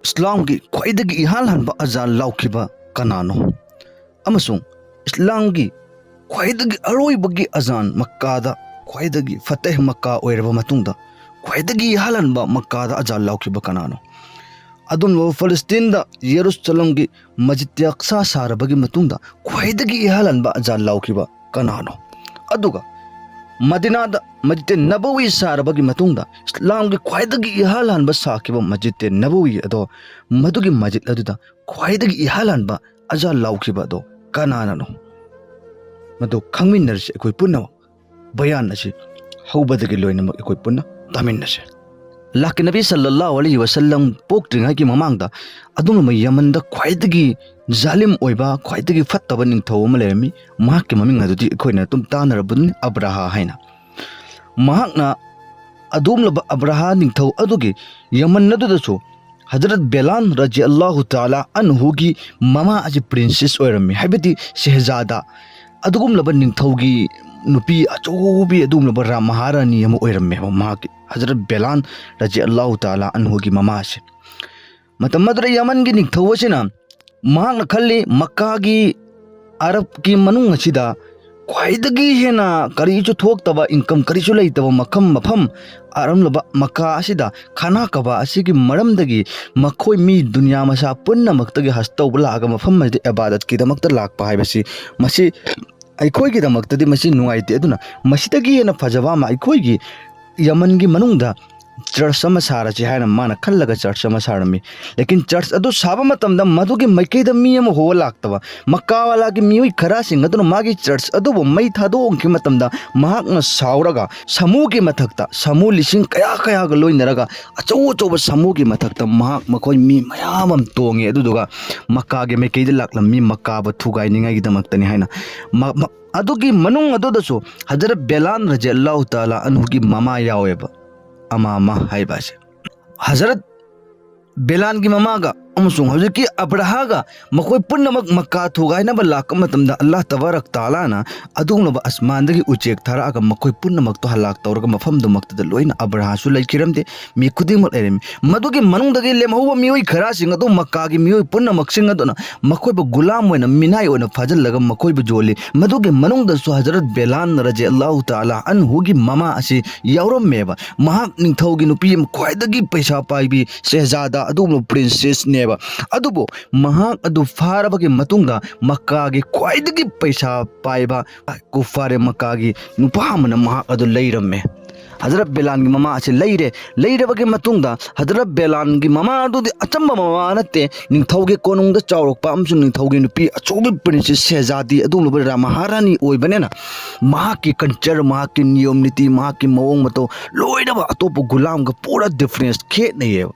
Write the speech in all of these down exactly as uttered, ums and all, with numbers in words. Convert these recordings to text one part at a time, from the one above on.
ꯏꯁꯂꯥꯝꯒꯤ ꯈ꯭ꯋꯥꯏꯗꯒꯤ ꯏꯍꯥꯟ ꯍꯥꯟꯕ ꯑꯖꯥꯟ ꯂꯥꯎꯈꯤꯕ ꯀꯅꯥꯅꯣ? ꯑꯃꯁꯨꯡ ꯏꯁꯂꯥꯝꯒꯤ ꯈ꯭ꯋꯥꯏꯗꯒꯤ ꯑꯔꯣꯏꯕꯒꯤ ꯑꯖꯥꯟ, ꯃꯛꯀꯥꯗ ꯈ꯭ꯋꯥꯏꯗꯒꯤ ꯐꯇꯦꯍ ꯃꯛꯀꯥ ꯑꯣꯏꯔꯕ ꯃꯇꯨꯡꯗ ꯈ꯭ꯋꯥꯏꯗꯒꯤ ꯏꯍꯥꯟ ꯍꯥꯟꯕ ꯃꯛꯀꯥꯗ ꯑꯖꯥꯟ ꯂꯥꯎꯈꯤꯕ ꯀꯅꯥꯅꯣ? ꯑꯗꯨꯒꯨꯝꯂꯕ ꯐꯂꯁꯇꯤꯟꯗ ꯌꯦꯔꯨꯁꯂꯝꯒꯤ ꯃꯁꯖꯤꯗ ꯑꯛꯁꯥ ꯁꯥꯔꯕꯒꯤ ꯃꯇꯨꯡꯗ ꯈ꯭ꯋꯥꯏꯗꯒꯤ ꯏꯍꯥꯟ ꯍꯥꯟꯕ ꯑꯖꯥꯟ ꯂꯥꯎꯈꯤꯕ ꯀꯅꯥꯅꯣ? ꯑꯗꯨꯒ ꯃꯗꯤꯅꯥꯗ ꯃꯁꯖꯤꯗ ꯅꯕꯋꯤ ꯁꯥꯔꯕꯒꯤ ꯃꯇꯨꯡꯗ ꯏꯁꯂꯥꯝꯒꯤ ꯈ꯭ꯋꯥꯏꯗꯒꯤ ꯏꯍꯥꯟ ꯍꯥꯟꯕ ꯁꯥꯈꯤꯕ ꯃꯁꯖꯤꯗ ꯅꯕꯋꯤ ꯑꯗꯣ, ꯃꯗꯨꯒꯤ ꯃꯁꯖꯤꯗ ꯑꯗꯨꯗ ꯈ꯭ꯋꯥꯏꯗꯒꯤ ꯏꯍꯥꯟ ꯍꯥꯟꯕ ꯑꯖꯥꯟ ꯂꯥꯎꯈꯤꯕ ꯑꯗꯣ ꯀꯅꯥꯅꯅꯣ? ꯃꯗꯨ ꯈꯪꯃꯤꯟꯅꯔꯁꯤ ꯑꯩꯈꯣꯏ ꯄꯨꯝꯅꯃꯛ꯫ ꯕꯌꯥꯟ ꯑꯁꯤ ꯍꯧꯕꯗꯒꯤ ꯂꯣꯏꯅꯃꯛ ꯑꯩꯈꯣꯏ ꯄꯨꯟꯅ ꯇꯥꯃꯤꯟꯅꯁꯦ꯫ ꯂꯥꯛꯀꯤ ꯅꯕꯤ ꯁꯜꯂꯜꯂꯥꯍꯨ ꯑꯂꯩꯍꯤ ꯋꯁꯜꯂꯝ ꯄꯣꯛꯇ꯭ꯔꯤꯉꯩꯒꯤ ꯃꯃꯥꯡꯗ ꯑꯗꯨꯒꯨꯝꯂꯕ ꯌꯃꯟꯗ ꯈ꯭ꯋꯥꯏꯗꯒꯤ ꯖꯥꯂꯤꯝ ꯑꯣꯏꯕ, ꯈ꯭ꯋꯥꯏꯗꯒꯤ ꯐꯠꯇꯕ ꯅꯤꯡꯊꯧ ꯑꯃ ꯂꯩꯔꯝꯃꯤ꯫ ꯃꯍꯥꯛꯀꯤ ꯃꯃꯤꯡ ꯑꯗꯨꯗꯤ ꯑꯩꯈꯣꯏꯅ ꯑꯗꯨꯝ ꯇꯥꯟꯅꯔꯕꯗꯨꯅꯤ, ꯑꯕ꯭ꯔꯥꯍꯥ ꯍꯥꯏꯅ꯫ ꯃꯍꯥꯛꯅ ꯑꯗꯨꯒꯨꯝꯂꯕ ꯑꯕ꯭ꯔꯥꯍꯥ ꯅꯤꯡꯊꯧ ꯑꯗꯨꯒꯤ ꯌꯃꯟ ꯑꯗꯨꯗꯁꯨ ꯍꯖꯔꯠ ꯕꯦꯂꯥꯟ ꯔꯖꯤ ꯑꯜꯂꯥꯍꯨ ꯇꯥꯂꯥ ꯑꯟꯍꯨꯒꯤ ꯃꯃꯥ ꯑꯁꯤ ꯄ꯭ꯔꯤꯟꯁꯦꯁ ꯑꯣꯏꯔꯝꯃꯤ, ꯍꯥꯏꯕꯗꯤ ꯁꯦꯍꯖꯥꯗꯥ꯫ ꯑꯗꯨꯒꯨꯝꯂꯕ ꯅꯤꯡꯊꯧꯒꯤ ꯅꯨꯄꯤ ꯑꯆꯧꯕꯤ, ꯑꯗꯨꯒꯨꯝꯂꯕ ꯔꯥ-, ꯃꯍꯥꯔꯥꯅꯤ ꯑꯃ ꯑꯣꯏꯔꯝꯃꯦꯕ ꯃꯍꯥꯛꯀꯤ ꯍꯖꯔꯠ ꯕꯦꯂꯥꯟ ꯔꯖꯤ ꯑꯜꯂꯥꯍꯨ ꯇꯥꯂꯥ ꯑꯟꯍꯨꯒꯤ ꯃꯃꯥꯁꯦ꯫ ꯃꯇꯝ ꯑꯗꯨꯗ ꯌꯃꯟꯒꯤ ꯅꯤꯡꯊꯧ ꯑꯁꯤꯅ ꯃꯍꯥꯛꯅ ꯈꯜꯂꯤ, ꯃꯛꯀꯥꯒꯤ ꯑꯔꯕꯀꯤ ꯃꯅꯨꯡ ꯑꯁꯤꯗ ꯈ꯭ꯋꯥꯏꯗꯒꯤ ꯍꯦꯟꯅ ꯀꯔꯤꯁꯨ ꯊꯣꯛꯇꯕ, ꯏꯟꯀꯝ ꯀꯔꯤꯁꯨ ꯂꯩꯇꯕ ꯃꯐꯝ, ꯃꯐꯝ ꯑꯔꯝꯂꯕ ꯃꯛꯀꯥ ꯑꯁꯤꯗ ꯈꯥꯅꯥ ꯀꯕꯥ ꯑꯁꯤꯒꯤ ꯃꯔꯝꯗꯒꯤ ꯃꯈꯣꯏ ꯃꯤ ꯗꯨꯅꯤꯌꯥ ꯃꯁꯥ ꯄꯨꯝꯅꯃꯛꯇꯒꯤ ꯍꯖ ꯇꯧꯕ ꯂꯥꯛꯑꯒ ꯃꯐꯝ ꯑꯁꯤꯗ ꯏꯕꯥꯗꯠꯀꯤꯗꯃꯛꯇ ꯂꯥꯛꯄ ꯍꯥꯏꯕꯁꯤ, ꯃꯁꯤ ꯑꯩꯈꯣꯏꯒꯤꯗꯃꯛꯇꯗꯤ ꯃꯁꯤ ꯅꯨꯡꯉꯥꯏꯇꯦ꯫ ꯑꯗꯨꯅ ꯃꯁꯤꯗꯒꯤ ꯍꯦꯟꯅ ꯐꯖꯕ ꯑꯃ ꯑꯩꯈꯣꯏꯒꯤ ꯌꯃꯟꯒꯤ ꯃꯅꯨꯡꯗ ꯆꯔꯆ ꯑꯃ ꯁꯥꯔꯁꯤ ꯍꯥꯏꯅ ꯃꯥꯅ ꯈꯜꯂꯒ ꯆꯔꯆ ꯑꯃ ꯁꯥꯔꯝꯃꯤ꯫ ꯂꯦꯀꯤꯟ ꯆꯔꯆ ꯑꯗꯨ ꯁꯥꯕ ꯃꯇꯝꯗ ꯃꯗꯨꯒꯤ ꯃꯥꯏꯀꯩꯗ ꯃꯤ ꯑꯃ ꯍꯣꯕ ꯂꯥꯛꯇꯕ, ꯃꯛꯀꯥꯋꯥꯂꯥꯒꯤ ꯃꯤꯑꯣꯏ ꯈꯔꯁꯤꯡ ꯑꯗꯨꯅ ꯃꯥꯒꯤ ꯆꯔꯆ ꯑꯗꯨꯕꯨ ꯃꯩ ꯊꯥꯗꯣꯛꯈꯤꯕ ꯃꯇꯝꯗ ꯃꯍꯥꯛꯅ ꯁꯥꯎꯔꯒ ꯁꯥꯃꯨꯒꯤ ꯃꯊꯛꯇ, ꯁꯥꯃꯨ ꯂꯤꯁꯤꯡ ꯀꯌꯥ ꯀꯌꯥꯒ ꯂꯣꯏꯅꯔꯒ ꯑꯆꯧ ꯑꯆꯧꯕ ꯁꯥꯃꯨꯒꯤ ꯃꯊꯛꯇ ꯃꯍꯥꯛ, ꯃꯈꯣꯏ ꯃꯤ ꯃꯌꯥꯝ ꯑꯃ ꯇꯣꯡꯉꯦ꯫ ꯑꯗꯨꯗꯨꯒ ꯃꯛꯀꯥꯒꯤ ꯃꯥꯏꯀꯩꯗ ꯂꯥꯛꯂꯝꯃꯤ, ꯃꯛꯀꯥꯕꯨ ꯊꯨꯒꯥꯏꯅꯤꯡꯉꯥꯏꯒꯤꯗꯃꯛꯇꯅꯤ ꯍꯥꯏꯅ꯫ ꯃ-, ꯃ-, ꯑꯗꯨꯒꯤ ꯃꯅꯨꯡ ꯑꯗꯨꯗꯁꯨ ꯍꯖꯔꯠ ꯕꯦꯂꯥꯟ ꯔꯖꯤ ꯑꯜꯂꯥꯍꯨ ꯇꯥꯂꯥ ꯑꯟꯍꯨꯒꯤ ꯃꯃꯥ ꯌꯥꯎꯋꯦꯕ, ꯑꯃꯥꯃꯥ ꯍꯥꯏꯕ ꯑꯁꯦ꯫ ꯍꯖꯔꯠ ꯕꯦꯂꯥꯟꯒꯤ ꯃꯃꯥꯒ ꯑꯃꯁꯨꯡ ꯍꯧꯖꯤꯛꯀꯤ ꯑꯕ꯭ꯔꯥꯍꯥꯒ ꯃꯈꯣꯏ ꯄꯨꯝꯅꯃꯛ ꯃꯛꯀꯥ ꯊꯨꯒꯥꯏꯅꯕ ꯂꯥꯛꯄ ꯃꯇꯝꯗ ꯑꯜꯂꯥꯍ ꯇꯕꯥꯔꯛ ꯇꯥꯂꯥꯅ ꯑꯗꯨꯒꯨꯝꯂꯕ ꯑꯁꯃꯥꯟꯗꯒꯤ ꯎꯆꯦꯛ ꯊꯥꯔꯛꯑꯒ ꯃꯈꯣꯏ ꯄꯨꯝꯅꯃꯛꯇꯣ ꯍꯂꯥꯛ ꯇꯧꯔꯒ ꯃꯐꯝꯗꯨꯃꯛꯇꯗ ꯂꯣꯏꯅ ꯑꯕ꯭ꯔꯥꯍꯥꯁꯨ ꯂꯩꯈꯤꯔꯝꯗꯦ꯫ ꯃꯤ ꯈꯨꯗꯤꯡꯃꯛ ꯂꯩꯔꯝꯃꯤ꯫ ꯃꯗꯨꯒꯤ ꯃꯅꯨꯡꯗꯒꯤ ꯂꯦꯝꯍꯧꯕ ꯃꯤꯑꯣꯏ ꯈꯔꯁꯤꯡ ꯑꯗꯨ ꯃꯛꯀꯥꯒꯤ ꯃꯤꯑꯣꯏ ꯄꯨꯝꯅꯃꯛꯁꯤꯡ ꯑꯗꯨꯅ ꯃꯈꯣꯏꯕꯨ ꯒꯨꯂꯥꯝ ꯑꯣꯏꯅ, ꯃꯤꯅꯥꯏ ꯑꯣꯏꯅ ꯐꯥꯖꯤꯜꯂꯒ ꯃꯈꯣꯏꯕꯨ ꯌꯣꯜꯂꯤ꯫ ꯃꯗꯨꯒꯤ ꯃꯅꯨꯡꯗꯁꯨ ꯍꯖꯔꯠ ꯕꯦꯂꯥꯟ ꯔꯖꯤ ꯑꯜꯂꯥꯍꯨ ꯇꯥꯂꯥ ꯑꯟꯍꯨꯒꯤ ꯃꯃꯥ ꯑꯁꯤ ꯌꯥꯎꯔꯝꯃꯦꯕ꯫ ꯃꯍꯥꯛ ꯅꯤꯡꯊꯧꯒꯤ ꯅꯨꯄꯤ ꯑꯃ, ꯈ꯭ꯋꯥꯏꯗꯒꯤ ꯄꯩꯁꯥ ꯄꯥꯏꯕꯤ ꯁꯦꯍꯖꯥꯗꯥ ꯑꯗꯨꯒꯨꯝꯂꯕ ꯄ꯭ꯔꯤꯟꯁꯦꯁꯅꯦꯕ꯫ ꯑꯗꯨꯕꯨ ꯃꯍꯥꯛ ꯑꯗꯨ ꯐꯥꯔꯕꯒꯤ ꯃꯇꯨꯡꯗ ꯃꯛꯀꯥꯒꯤ ꯈ꯭ꯋꯥꯏꯗꯒꯤ ꯄꯩꯁꯥ ꯄꯥꯏꯕ ꯀꯨꯐꯥꯔꯦ ꯃꯛꯀꯥꯒꯤ ꯅꯨꯄꯥ ꯑꯃꯅ ꯃꯍꯥꯛ ꯑꯗꯨ ꯂꯩꯔꯝꯃꯦ꯫ ꯍꯖꯔꯠ ꯕꯦꯂꯥꯟꯒꯤ ꯃꯃꯥ ꯑꯁꯤ ꯂꯩꯔꯦ꯫ ꯂꯩꯔꯕꯒꯤ ꯃꯇꯨꯡꯗ ꯍꯖꯔꯠ ꯕꯦꯂꯥꯟꯒꯤ ꯃꯃꯥ ꯑꯗꯨꯗꯤ ꯑꯆꯝꯕ ꯃꯃꯥ ꯅꯠꯇꯦ, ꯅꯤꯡꯊꯧꯒꯤ ꯀꯣꯅꯨꯡꯗ ꯆꯥꯎꯔꯛꯄ ꯑꯃꯁꯨꯡ ꯅꯤꯡꯊꯧꯒꯤ ꯅꯨꯄꯤ ꯑꯆꯧꯕꯤ ꯄ꯭ꯔꯤꯟꯁꯦꯁ ꯁꯦꯍꯖꯥꯗꯤ ꯑꯗꯨꯒꯨꯝꯂꯕ ꯔꯥ ꯃꯍꯥꯔꯥꯅꯤ ꯑꯣꯏꯕꯅꯤꯅ ꯃꯍꯥꯛꯀꯤ ꯀꯜꯆꯔ, ꯃꯍꯥꯛꯀꯤ ꯅꯤꯌꯣꯝ ꯅꯤꯇꯤ, ꯃꯍꯥꯛꯀꯤ ꯃꯑꯣꯡ ꯃꯇꯧ ꯂꯣꯏꯅꯃꯛ ꯑꯇꯣꯞꯄ ꯒꯨꯂꯥꯝꯒ ꯄꯨꯔꯥ ꯗꯤꯐ꯭ꯔꯦꯟꯁ ꯈꯦꯠꯅꯩꯌꯦꯕ꯫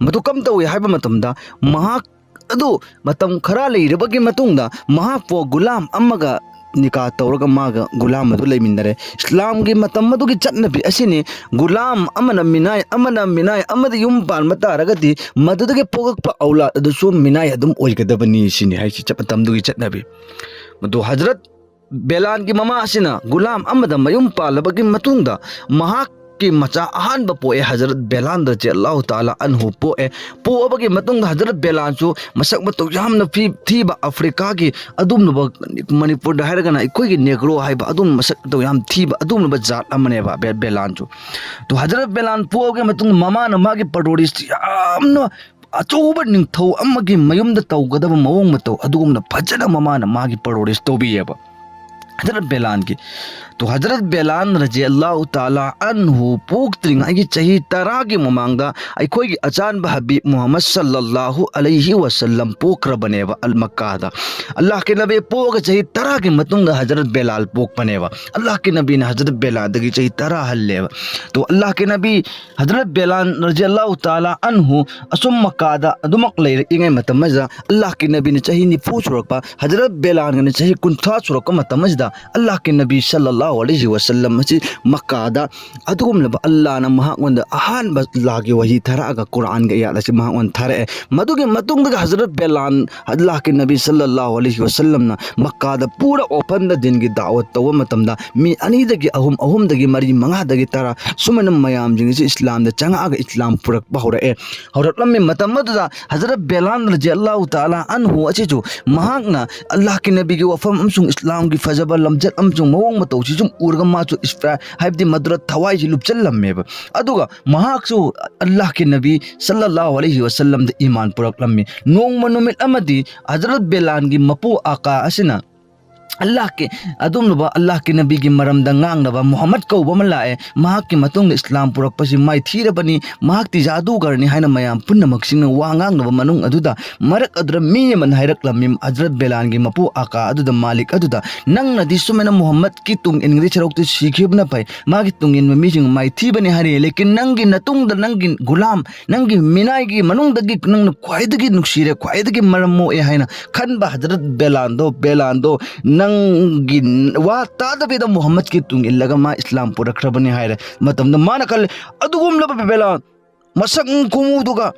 ꯃꯗꯨ ꯀꯝ ꯇꯧꯏ ꯍꯥꯏꯕ ꯃꯇꯝꯗ ꯃꯍꯥꯛ ꯑꯗꯨ ꯃꯇꯝ ꯈꯔ ꯂꯩꯔꯕꯒꯤ ꯃꯇꯨꯡꯗ ꯃꯍꯥꯛꯄꯨ ꯒꯨꯂꯥꯝ ꯑꯃꯒ ꯅꯤꯀꯥ ꯇꯧꯔꯒ ꯃꯥꯒ ꯒꯨꯂꯥꯝ ꯑꯗꯨ ꯂꯩꯃꯤꯟꯅꯔꯦ꯫ ꯏꯁꯂꯥꯝꯒꯤ ꯃꯇꯝ ꯑꯗꯨꯒꯤ ꯆꯠꯅꯕꯤ ꯑꯁꯤꯅꯤ, ꯒꯨꯂꯥꯝ ꯑꯃꯅ ꯃꯤꯅꯥꯏ, ꯑꯃꯅ ꯃꯤꯅꯥꯏ ꯑꯃꯗ ꯌꯨꯝ ꯄꯥꯟꯕ ꯇꯥꯔꯒꯗꯤ ꯃꯗꯨꯗꯒꯤ ꯄꯣꯛꯂꯛꯄ ꯑꯧꯂꯥꯗ ꯑꯗꯨꯁꯨ ꯃꯤꯅꯥꯏ ꯑꯗꯨꯝ ꯑꯣꯏꯒꯗꯕꯅꯤ ꯁꯤꯅꯤ ꯍꯥꯏꯁꯤ ꯆꯠ-, ꯃꯇꯝꯗꯨꯒꯤ ꯆꯠꯅꯕꯤ꯫ ꯃꯗꯨ ꯍꯖꯔꯠ ꯕꯦꯂꯥꯟꯒꯤ ꯃꯃꯥ ꯑꯁꯤꯅ ꯒꯨꯂꯥꯝ ꯑꯃꯗ ꯃꯌꯨꯝ ꯄꯥꯜꯂꯕꯒꯤ ꯃꯇꯨꯡꯗ ꯃꯍꯥꯛꯀꯤ ꯃꯆꯥ ꯑꯍꯥꯟꯕ ꯄꯣꯛꯑꯦ, ꯍꯖꯔꯠ ꯕꯦꯂꯥꯟ ꯔꯖꯤ ꯑꯜꯂꯥꯍꯨ ꯇꯥꯂꯥ ꯑꯟꯍꯨ ꯄꯣꯛꯑꯦ꯫ ꯄꯣꯛꯑꯕꯒꯤ ꯃꯇꯨꯡꯗ ꯍꯖꯔꯠ ꯕꯦꯂꯥꯟꯁꯨ ꯃꯁꯛ ꯃꯇꯧ ꯌꯥꯝꯅ ꯐꯤ-, ꯊꯤꯕ ꯑꯐ꯭ꯔꯤꯀꯥꯒꯤ ꯑꯗꯨꯒꯨꯝꯂꯕ, ꯃꯅꯤꯄꯨꯔꯗ ꯍꯥꯏꯔꯒꯅ ꯑꯩꯈꯣꯏꯒꯤ ꯅꯦꯒ꯭ꯔꯣ ꯍꯥꯏꯕ ꯑꯗꯨꯒꯨꯝꯕ ꯃꯁꯛ ꯃꯇꯧ ꯌꯥꯝ ꯊꯤꯕ ꯑꯗꯨꯒꯨꯝꯂꯕ ꯖꯥꯠ ꯑꯃꯅꯦꯕ ꯕꯦ-, ꯕꯦꯂꯥꯟꯁꯨ꯫ ꯇꯣ ꯍꯖꯔꯠ ꯕꯦꯂꯥꯟ ꯄꯣꯛꯑꯕꯒꯤ ꯃꯇꯨꯡꯗ ꯃꯃꯥꯅ ꯃꯥꯒꯤ ꯄꯔꯣꯔꯤꯁ ꯌꯥꯝꯅ ꯑꯆꯧꯕ ꯅꯤꯡꯊꯧ ꯑꯃꯒꯤ ꯃꯌꯨꯝꯗ ꯇꯧꯒꯗꯕ ꯃꯑꯣꯡ ꯃꯇꯧ ꯑꯗꯨꯒꯨꯝꯅ ꯐꯖꯅ ꯃꯃꯥꯅ ꯃꯥꯒꯤ ꯄꯔꯣꯔꯤꯁ ꯇꯧꯕꯤꯌꯦꯕ ꯍꯖꯔꯠ ꯕꯦꯂꯥꯟꯒꯤ꯫ ꯇꯣ ꯍꯖꯔꯠ ꯕꯦꯂꯥꯟ ꯔꯖꯤ ꯑꯜꯂꯥꯍꯨ ꯇꯥꯂꯥ ꯑꯟꯍꯨ ꯄꯣꯛꯇ꯭ꯔꯤꯉꯩꯒꯤ ꯆꯍꯤ ꯇꯔꯥꯒꯤ ꯃꯃꯥꯡꯗ ꯑꯩꯈꯣꯏꯒꯤ ꯑꯆꯥꯟꯕ ꯍꯕꯤꯕ ꯃꯨꯍꯝꯃꯗ ꯁꯜꯂꯜꯂꯥꯍꯨ ꯑꯂꯩꯍꯤ ꯋꯁꯜꯂꯝ ꯄꯣꯛꯈ꯭ꯔꯕꯅꯦꯕ ꯑꯜ ꯃꯛꯀꯥꯗ꯫ ꯑꯜꯂꯥꯍꯀꯤ ꯅꯕꯤ ꯄꯣꯛꯑꯒ ꯆꯍꯤ ꯇꯔꯥꯒꯤ ꯃꯇꯨꯡꯗ ꯍꯖꯔꯠ ꯕꯦꯂꯥꯜ ꯄꯣꯛꯄꯅꯦꯕ꯫ ꯑꯜꯂꯥꯍꯀꯤ ꯅꯕꯤꯅ ꯍꯖꯔꯠ ꯕꯦꯂꯥꯜꯗꯒꯤ ꯆꯍꯤ ꯇꯔꯥ ꯍꯜꯂꯦꯕ꯫ ꯇꯣ ꯑꯜꯂꯥꯍꯀꯤ ꯅꯕꯤ ꯍꯖꯔꯠ ꯕꯦꯂꯥꯟ ꯔꯖꯤ ꯑꯜꯂꯥꯍꯨ ꯇꯥꯂꯥ ꯑꯟꯍꯨ ꯑꯁꯨꯝ ꯃꯛꯀꯥꯗ ꯑꯗꯨꯃꯛ ꯂꯩꯔꯛꯏꯉꯩ ꯃꯇꯝ ꯑꯁꯤꯗ ꯑꯜꯂꯥꯍꯀꯤ ꯅꯕꯤꯅ ꯆꯍꯤ ꯅꯤꯐꯨ ꯁꯨꯔꯛꯄ, ꯍꯖꯔꯠ ꯕꯦꯂꯥꯟꯒꯅ ꯆꯍꯤ ꯀꯨꯟꯊ꯭ꯔꯥ ꯁꯨꯔꯛꯄ ꯃꯇꯝ ꯑꯁꯤꯗ ꯑꯜꯂꯥꯍꯀꯤ ꯅꯕꯤ ꯁꯜꯂꯜꯂꯥꯍꯨ ꯁꯜꯂꯜꯂꯥꯍꯨ ꯑꯂꯩꯍꯤ ꯋꯥꯁꯜꯂꯝ ꯑꯁꯤ ꯃꯛꯀꯥꯗ ꯑꯗꯨꯒꯨꯝꯂꯕ ꯑꯜꯂꯥꯍꯅ ꯃꯍꯥꯛꯉꯣꯟꯗ ꯑꯍꯥꯟꯕ ꯑꯜꯂꯥꯍꯒꯤ ꯋꯥꯍꯤ ꯊꯥꯔꯛꯑꯒ ꯀꯨꯔꯥꯟꯒꯤ ꯑꯌꯥꯠ ꯑꯁꯤ ꯃꯍꯥꯛꯉꯣꯟꯗ ꯊꯥꯔꯛꯑꯦ꯫ ꯃꯗꯨꯒꯤ ꯃꯇꯨꯡꯗꯒꯤ ꯍꯖꯔꯠ ꯕꯦꯂꯥꯟ ꯑꯜꯂꯥꯍꯀꯤ ꯅꯕꯤ ꯁꯜꯂꯜꯂꯥꯍꯨ ꯑꯂꯩꯍꯤ ꯋꯥꯁꯜꯂꯝꯅ ꯃꯛꯀꯥꯗ ꯄꯨꯔ ꯑꯣꯄꯟꯗ ꯗꯤꯟꯒꯤ ꯗꯥꯋꯠ ꯇꯧꯕ ꯃꯇꯝꯗ ꯃꯤ ꯑꯅꯤꯗꯒꯤ ꯑꯍꯨꯝ, ꯑꯍꯨꯝꯗꯒꯤ ꯃꯔꯤ, ꯃꯉꯥꯗꯒꯤ ꯇꯔꯥ ꯁꯨꯃꯥꯏꯅ ꯃꯌꯥꯝꯁꯤꯡ ꯑꯁꯤ ꯏꯁꯂꯥꯝꯗ ꯆꯪꯉꯛꯑꯒ ꯏꯁꯂꯥꯝ ꯄꯨꯔꯛꯄ ꯍꯧꯔꯛꯑꯦ꯫ ꯍꯧꯔꯛꯂꯝꯃꯤ ꯃꯇꯝ ꯑꯗꯨꯗ ꯍꯖꯔꯠ ꯕꯦꯂꯥꯟ ꯔꯖꯤꯌꯜꯂꯥꯍꯨ ꯇꯥꯂꯥ ꯑꯟꯍꯨ ꯑꯁꯤꯁꯨ ꯃꯍꯥꯛꯅ ꯑꯜꯂꯥꯍꯀꯤ ꯅꯕꯤꯒꯤ ꯋꯥꯐꯝ ꯑꯃꯁꯨꯡ ꯏꯁꯂꯥꯝꯒꯤ ꯐꯖꯕ ꯂꯝꯆꯠ ꯑꯃꯁꯨꯡ ꯃꯑꯣꯡ ꯃꯇꯧꯁꯤ ꯁꯨꯝ ꯎꯔꯒ ꯃꯥꯁꯨ ꯏꯟꯁꯄꯌꯔ, ꯍꯥꯏꯕꯗꯤ ꯃꯗꯨꯗ ꯊꯋꯥꯏꯁꯤ ꯂꯨꯞꯆꯜꯂꯝꯃꯦꯕ꯫ ꯑꯗꯨꯒ ꯃꯍꯥꯛꯁꯨ ꯑꯜꯂꯥꯍꯀꯤ ꯅꯕꯤ ꯁꯜꯂꯜꯂꯥꯍꯨ ꯑꯂꯩꯍꯤ ꯋꯥꯁꯜꯂꯝꯗ ꯏꯃꯥꯟ ꯄꯨꯔꯛꯂꯝꯃꯤ꯫ ꯅꯣꯡꯃ ꯅꯨꯃꯤꯠ ꯑꯃꯗꯤ ꯍꯖꯔꯠ ꯕꯦꯂꯥꯟꯒꯤ ꯃꯄꯨ ꯑꯥꯀꯥ ꯑꯁꯤꯅ ꯑꯜꯂꯥꯍꯀꯤ, ꯑꯗꯨꯝꯂꯕ ꯑꯜꯂꯥꯍꯀꯤ ꯅꯕꯤꯒꯤ ꯃꯔꯝꯗ ꯉꯥꯡꯅꯕ ꯃꯨꯍꯝꯃꯗ ꯀꯧꯕ ꯑꯃ ꯂꯥꯛꯑꯦ꯫ ꯃꯍꯥꯛꯀꯤ ꯃꯇꯨꯡꯗ ꯏꯁꯂꯥꯝ ꯄꯨꯔꯛꯄꯁꯤ ꯃꯥꯏꯊꯤꯔꯕꯅꯤ, ꯃꯍꯥꯛꯇꯤ ꯖꯥꯗꯨꯒꯔꯅꯤ ꯍꯥꯏꯅ ꯃꯌꯥꯝ ꯄꯨꯝꯅꯃꯛꯁꯤꯡꯅ ꯋꯥ ꯉꯥꯡꯅꯕ ꯃꯅꯨꯡ ꯑꯗꯨꯗ ꯃꯔꯛ ꯑꯗꯨꯗ ꯃꯤ ꯑꯃꯅ ꯍꯥꯏꯔꯛꯂꯝꯃꯤ, ꯍꯖꯔꯠ ꯕꯦꯂꯥꯟꯒꯤ ꯃꯄꯨ ꯑꯥꯀꯥ ꯑꯗꯨꯗ, ꯃꯥꯂꯤꯛ ꯑꯗꯨꯗ, "ꯅꯪꯅꯗꯤ ꯁꯨꯃꯥꯏꯅ ꯃꯨꯍꯝꯃꯗꯀꯤ ꯇꯨꯡ ꯏꯟꯒꯗꯤ ꯁꯔꯨꯛꯇꯤ ꯁꯤꯈꯤꯕꯅ ꯐꯩ, ꯃꯥꯒꯤ ꯇꯨꯡ ꯏꯟꯕ ꯃꯤꯁꯤꯡ ꯃꯥꯏꯊꯤꯕꯅꯤ ꯍꯥꯏꯔꯤ, ꯂꯦꯀꯤꯟ ꯅꯪꯒꯤ ꯅꯇꯨꯡꯗ ꯅꯪꯒꯤ ꯒꯨꯂꯥꯝ, ꯅꯪꯒꯤ ꯃꯤꯅꯥꯏꯒꯤ ꯃꯅꯨꯡꯗꯒꯤ ꯅꯪꯅ ꯈ꯭ꯋꯥꯏꯗꯒꯤ ꯅꯨꯡꯁꯤꯔꯦ, ꯈ꯭ꯋꯥꯏꯗꯒꯤ ꯃꯔꯝ ꯃꯣꯛꯑꯦ" ꯍꯥꯏꯅ ꯈꯟꯕ ꯍꯖꯔꯠ ꯕꯦꯂꯥꯟꯗꯣ, ꯕꯦꯂꯥꯟꯗꯣ ꯅꯪꯒꯤ ꯋꯥ ꯇꯥꯗꯕꯤꯗ ꯃꯨꯍꯝꯃꯗꯀꯤ ꯇꯨꯡ ꯏꯜꯂꯒ ꯃꯥ ꯏꯁꯂꯥꯝ ꯄꯨꯔꯛꯈ꯭ꯔꯕꯅꯤ ꯍꯥꯏꯔꯦ꯫ ꯃꯇꯝꯗ ꯃꯥꯅ ꯈꯜꯂꯦ, "ꯑꯗꯨꯒꯨꯝꯂꯕ ꯕꯦꯂꯥꯟ ꯃꯁꯛ ꯈꯨꯃꯨꯗꯨꯒ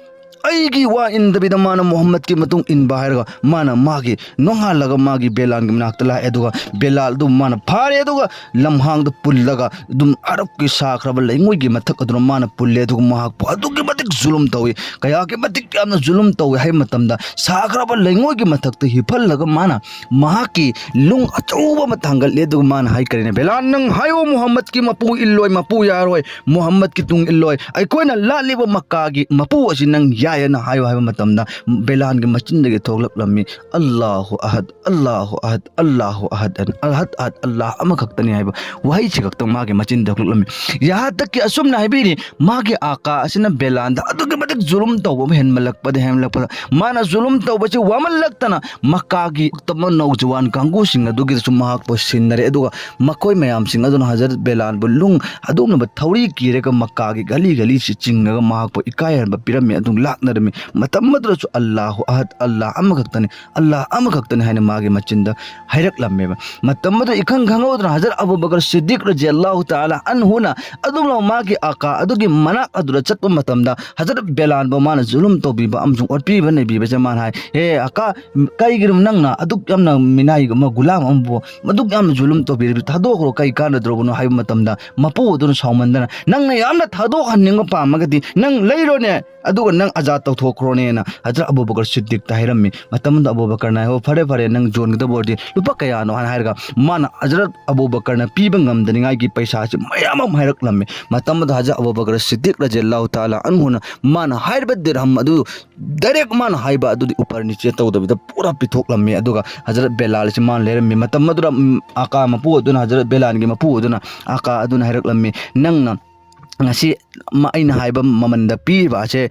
ꯑꯩꯒꯤ ꯋꯥ ꯏꯟꯗꯕꯤꯗ ꯃꯥꯅ ꯃꯨꯍꯝꯃꯗꯀꯤ ꯃꯇꯨꯡ ꯏꯟꯕ" ꯍꯥꯏꯔꯒ ꯃꯥꯅ ꯃꯥꯒꯤ ꯅꯣꯡꯉꯥꯜꯂꯒ ꯃꯥꯒꯤ ꯕꯦꯂꯥꯟꯒꯤ ꯃꯅꯥꯛꯇ ꯂꯥꯛꯑꯦ꯫ ꯑꯗꯨꯒ ꯕꯦꯂꯥꯜꯗꯨ ꯃꯥꯅ ꯐꯥꯔꯦ꯫ ꯑꯗꯨꯒ ꯂꯝꯍꯥꯡꯗ ꯄꯨꯜꯂꯒ ꯑꯗꯨꯝ ꯑꯔꯕꯀꯤ ꯁꯥꯈ꯭ꯔꯕ ꯂꯩꯉꯣꯏꯒꯤ ꯃꯊꯛ ꯑꯗꯨꯅ ꯃꯥꯅ ꯄꯨꯜꯂꯦ꯫ ꯑꯗꯨꯒ ꯃꯍꯥꯛꯄꯨ ꯑꯗꯨꯛꯀꯤ ꯃꯇꯤꯛ ꯖꯨꯂꯨꯝ ꯇꯧꯏ, ꯀꯌꯥꯒꯤ ꯃꯇꯤꯛ ꯌꯥꯝꯅ ꯖꯨꯂꯨꯝ ꯇꯧꯏ ꯍꯥꯏꯕ ꯃꯇꯝꯗ ꯁꯥꯈ꯭ꯔꯕ ꯂꯩꯉꯣꯏꯒꯤ ꯃꯊꯛꯇ ꯍꯤꯞꯍꯜꯂꯒ ꯃꯥꯅ ꯃꯍꯥꯛꯀꯤ ꯂꯨꯡ ꯑꯆꯧꯕ ꯑꯃ ꯊꯥꯡꯒꯠꯂꯦ꯫ ꯑꯗꯨꯒ ꯃꯥꯅ ꯍꯥꯏꯈ꯭ꯔꯦꯅꯦ, "ꯕꯦꯂꯥꯜ, ꯅꯪ ꯍꯥꯏꯌꯣ, ꯃꯨꯍꯝꯃꯗꯀꯤ ꯃꯄꯨ ꯏꯜꯂꯣꯏ, ꯃꯄꯨ ꯌꯥꯔꯣꯏ, ꯃꯨꯍꯝꯃꯗꯀꯤ ꯇꯨꯡ ꯏꯜꯂꯣꯏ, ꯑꯩꯈꯣꯏꯅ ꯂꯥꯠꯂꯤꯕ ꯃꯛꯀꯥꯒꯤ ꯃꯄꯨ ꯑꯁꯤ ꯅꯪ ꯌꯥꯏ" ꯍꯥꯏꯅ ꯍꯥꯏꯌꯣ ꯍꯥꯏꯕ ꯃꯇꯝꯗ ꯕꯦꯂꯥꯜꯒꯤ ꯃꯆꯤꯟꯗꯒꯤ ꯊꯣꯛꯂꯛꯂꯝꯃꯤ, "ꯑꯜꯂꯥꯍꯨ ꯑꯍꯗ, ꯑꯜꯂꯥꯍꯨ ꯑꯍꯗ, ꯑꯜꯂꯥꯍꯨ ꯑꯍꯗ" ꯍꯥꯏꯅ, "ꯑꯜꯍꯗ ꯑꯍꯗ, ꯑꯜꯂꯥꯍ ꯑꯃꯈꯛꯇꯅꯤ" ꯍꯥꯏꯕ ꯋꯥꯍꯩꯁꯤ ꯈꯛꯇꯪ ꯃꯥꯒꯤ ꯃꯆꯤꯟꯗ ꯊꯣꯛꯂꯛꯂꯝꯃꯤ꯫ ꯌꯍꯥ ꯇꯛ ꯀꯤ ꯑꯁꯨꯝꯅ ꯍꯥꯏꯕꯤꯔꯤ, ꯃꯥꯒꯤ ꯑꯥꯀꯥ ꯑꯁꯤꯅ ꯕꯦꯂꯥꯟꯗ ꯑꯗꯨꯛꯀꯤ ꯃꯇꯤꯛ ꯖꯨꯂꯨꯝ ꯇꯧꯕ ꯑꯃ ꯍꯦꯟꯃꯜꯂꯛꯄꯗ, ꯍꯦꯟꯃꯜꯂꯛꯄꯗ, ꯃꯥꯅ ꯖꯨꯂꯨꯝ ꯇꯧꯕꯁꯤ ꯋꯥꯃꯜꯂꯛꯇꯅ ꯃꯛꯀꯥꯒꯤ ꯎꯇꯃ ꯅꯧꯖꯋꯥꯟ ꯀꯥꯡꯕꯨꯁꯤꯡ ꯑꯗꯨꯒꯤꯗꯁꯨ ꯃꯍꯥꯛꯄꯨ ꯁꯤꯟꯅꯔꯦ꯫ ꯑꯗꯨꯒ ꯃꯈꯣꯏ ꯃꯌꯥꯝꯁꯤꯡ ꯑꯗꯨꯅ ꯍꯖꯔꯠ ꯕꯦꯂꯥꯜꯕꯨ ꯂꯨꯡ ꯑꯗꯨꯒꯨꯝꯂꯕ ꯊꯧꯔꯤ ꯀꯤꯔꯒ ꯃꯛꯀꯥꯒꯤ ꯒꯂꯤ ꯒꯂꯤꯁꯤ ꯆꯤꯡꯉꯒ ꯃꯍꯥꯛꯄꯨ ꯏꯀꯥꯏꯍꯟꯕ ꯄꯤꯔꯝꯃꯤ꯫ ꯑꯗꯨ ꯂꯥꯛ ꯅꯛꯅꯔꯝꯃꯤ꯫ ꯃꯇꯝ ꯑꯗꯨꯗꯁꯨ "ꯑꯜꯂꯥꯍꯨ ꯑꯍꯗ, ꯑꯜꯂꯥꯍ ꯑꯃꯈꯛꯇꯅꯤ, ꯑꯜꯂꯥꯍ ꯑꯃꯈꯛꯇꯅꯤ" ꯍꯥꯏꯅ ꯃꯥꯒꯤ ꯃꯆꯤꯟꯗ ꯍꯥꯏꯔꯛꯂꯝꯃꯦꯕ꯫ ꯃꯇꯝ ꯑꯗꯨꯗ ꯏꯈꯪ ꯈꯪꯍꯧꯗꯅ ꯍꯖꯔꯠ ꯑꯕꯨ ꯕꯀꯔ ꯁꯤꯗꯤꯛ ꯔꯖꯤꯌꯜꯂꯥꯍꯨ ꯇꯥꯂꯥ ꯑꯟꯍꯨꯅ ꯑꯗꯨꯝꯂꯕ ꯃꯥꯒꯤ ꯑꯀꯥ ꯑꯗꯨꯒꯤ ꯃꯅꯥꯛ ꯑꯗꯨꯗ ꯆꯠꯄ ꯃꯇꯝꯗ ꯍꯖꯔꯠ ꯕꯦꯂꯥꯟꯕꯨ ꯃꯥꯅ ꯖꯨꯂꯨꯝ ꯇꯧꯕꯤꯕ ꯑꯃꯁꯨꯡ ꯑꯣꯠꯄꯤꯕ ꯅꯩꯕꯤꯕꯁꯦ ꯃꯥꯅ ꯍꯥꯏ, "ꯍꯦ ꯑꯀꯥ, ꯀꯩꯒꯤꯅꯣ ꯅꯪꯅ ꯑꯗꯨꯛ ꯌꯥꯝꯅ ꯃꯤꯅꯥꯏ ꯑꯃ, ꯒꯨꯂꯥꯝ ꯑꯃꯕꯨ ꯑꯗꯨꯛ ꯌꯥꯝꯅ ꯖꯨꯂꯨꯝ ꯇꯧꯕꯤꯔꯤꯕ, ꯊꯥꯗꯣꯛꯈ꯭ꯔꯣ, ꯀꯩ ꯀꯥꯟꯅꯗ꯭ꯔꯕꯅꯣ?" ꯍꯥꯏꯕ ꯃꯇꯝꯗ ꯃꯄꯨ ꯑꯗꯨꯅ ꯁꯥꯎꯃꯟꯗꯅ, "ꯅꯪꯅ ꯌꯥꯝꯅ ꯊꯥꯗꯣꯛꯍꯟꯅꯤꯡꯕ ꯄꯥꯝꯃꯒꯗꯤ ꯅꯪ ꯂꯩꯔꯣꯅꯦ, ꯑꯗꯨꯒ ꯅꯪ ꯑꯖꯥꯗ ꯇꯧꯊꯣꯛꯈ꯭ꯔꯣꯅꯦꯅ" ꯍꯖꯔꯠ ꯑꯕꯨ ꯕꯀꯔ ꯁꯤꯗꯤꯛꯇ ꯍꯥꯏꯔꯝꯃꯤ꯫ ꯃꯇꯝꯗꯨꯗ ꯑꯕꯨ ꯕꯀꯔꯅ, "ꯍꯣ, ꯐꯔꯦ, ꯐꯔꯦ, ꯅꯪ ꯌꯣꯟꯒꯗꯕ ꯑꯣꯏꯔꯗꯤ ꯂꯨꯄꯥ ꯀꯌꯥꯅꯣ?" ꯍꯥꯏꯅ ꯍꯥꯏꯔꯒ ꯃꯥꯅ ꯍꯖꯔꯠ ꯑꯕꯨ ꯕꯀꯔꯅ ꯄꯤꯕ ꯉꯝꯗꯅꯤꯡꯉꯥꯏꯒꯤ ꯄꯩꯁꯥꯁꯤ ꯃꯌꯥꯝ ꯑꯃ ꯍꯥꯏꯔꯛꯂꯝꯃꯤ꯫ ꯃꯇꯝ ꯑꯗꯨꯗ ꯍꯖꯔꯠ ꯑꯕꯨ ꯕꯀꯔ ꯁꯤꯗꯤꯛ ꯔꯖꯤꯌꯜꯂꯥꯍꯨ ꯇꯥꯂꯥ ꯑꯟꯍꯨꯅ ꯃꯥꯅ ꯍꯥꯏꯔꯤꯕ ꯗꯤꯔꯍꯝ ꯑꯗꯨ ꯗꯥꯏꯔꯦꯛ ꯃꯥꯅ ꯍꯥꯏꯕ ꯑꯗꯨꯗꯤ ꯎꯄꯔ ꯅꯤꯆꯦ ꯇꯧꯗꯕꯤꯗ ꯄꯨꯔꯥ ꯄꯤꯊꯣꯛꯂꯝꯃꯤ꯫ ꯑꯗꯨꯒ ꯍꯖꯔꯠ ꯕꯦꯂꯥꯜ ꯑꯁꯤ ꯃꯥꯅ ꯂꯩꯔꯝꯃꯤ꯫ ꯃꯇꯝ ꯑꯗꯨꯗ, ꯎꯝ, ꯑꯀꯥ ꯃꯄꯨ ꯑꯗꯨꯅ, ꯍꯖꯔꯠ ꯕꯦꯂꯥꯜꯒꯤ ꯃꯄꯨ ꯑꯗꯨꯅ, ꯑꯀꯥ ꯑꯗꯨꯅ ꯍꯥꯏꯔꯛꯂꯝꯃꯤ, "ꯅꯪꯅ ꯉꯁꯤ ꯃ-, ꯑꯩꯅ ꯍꯥꯏꯕ ꯃꯃꯜꯗ ꯄꯤꯔꯤꯕ ꯑꯁꯦ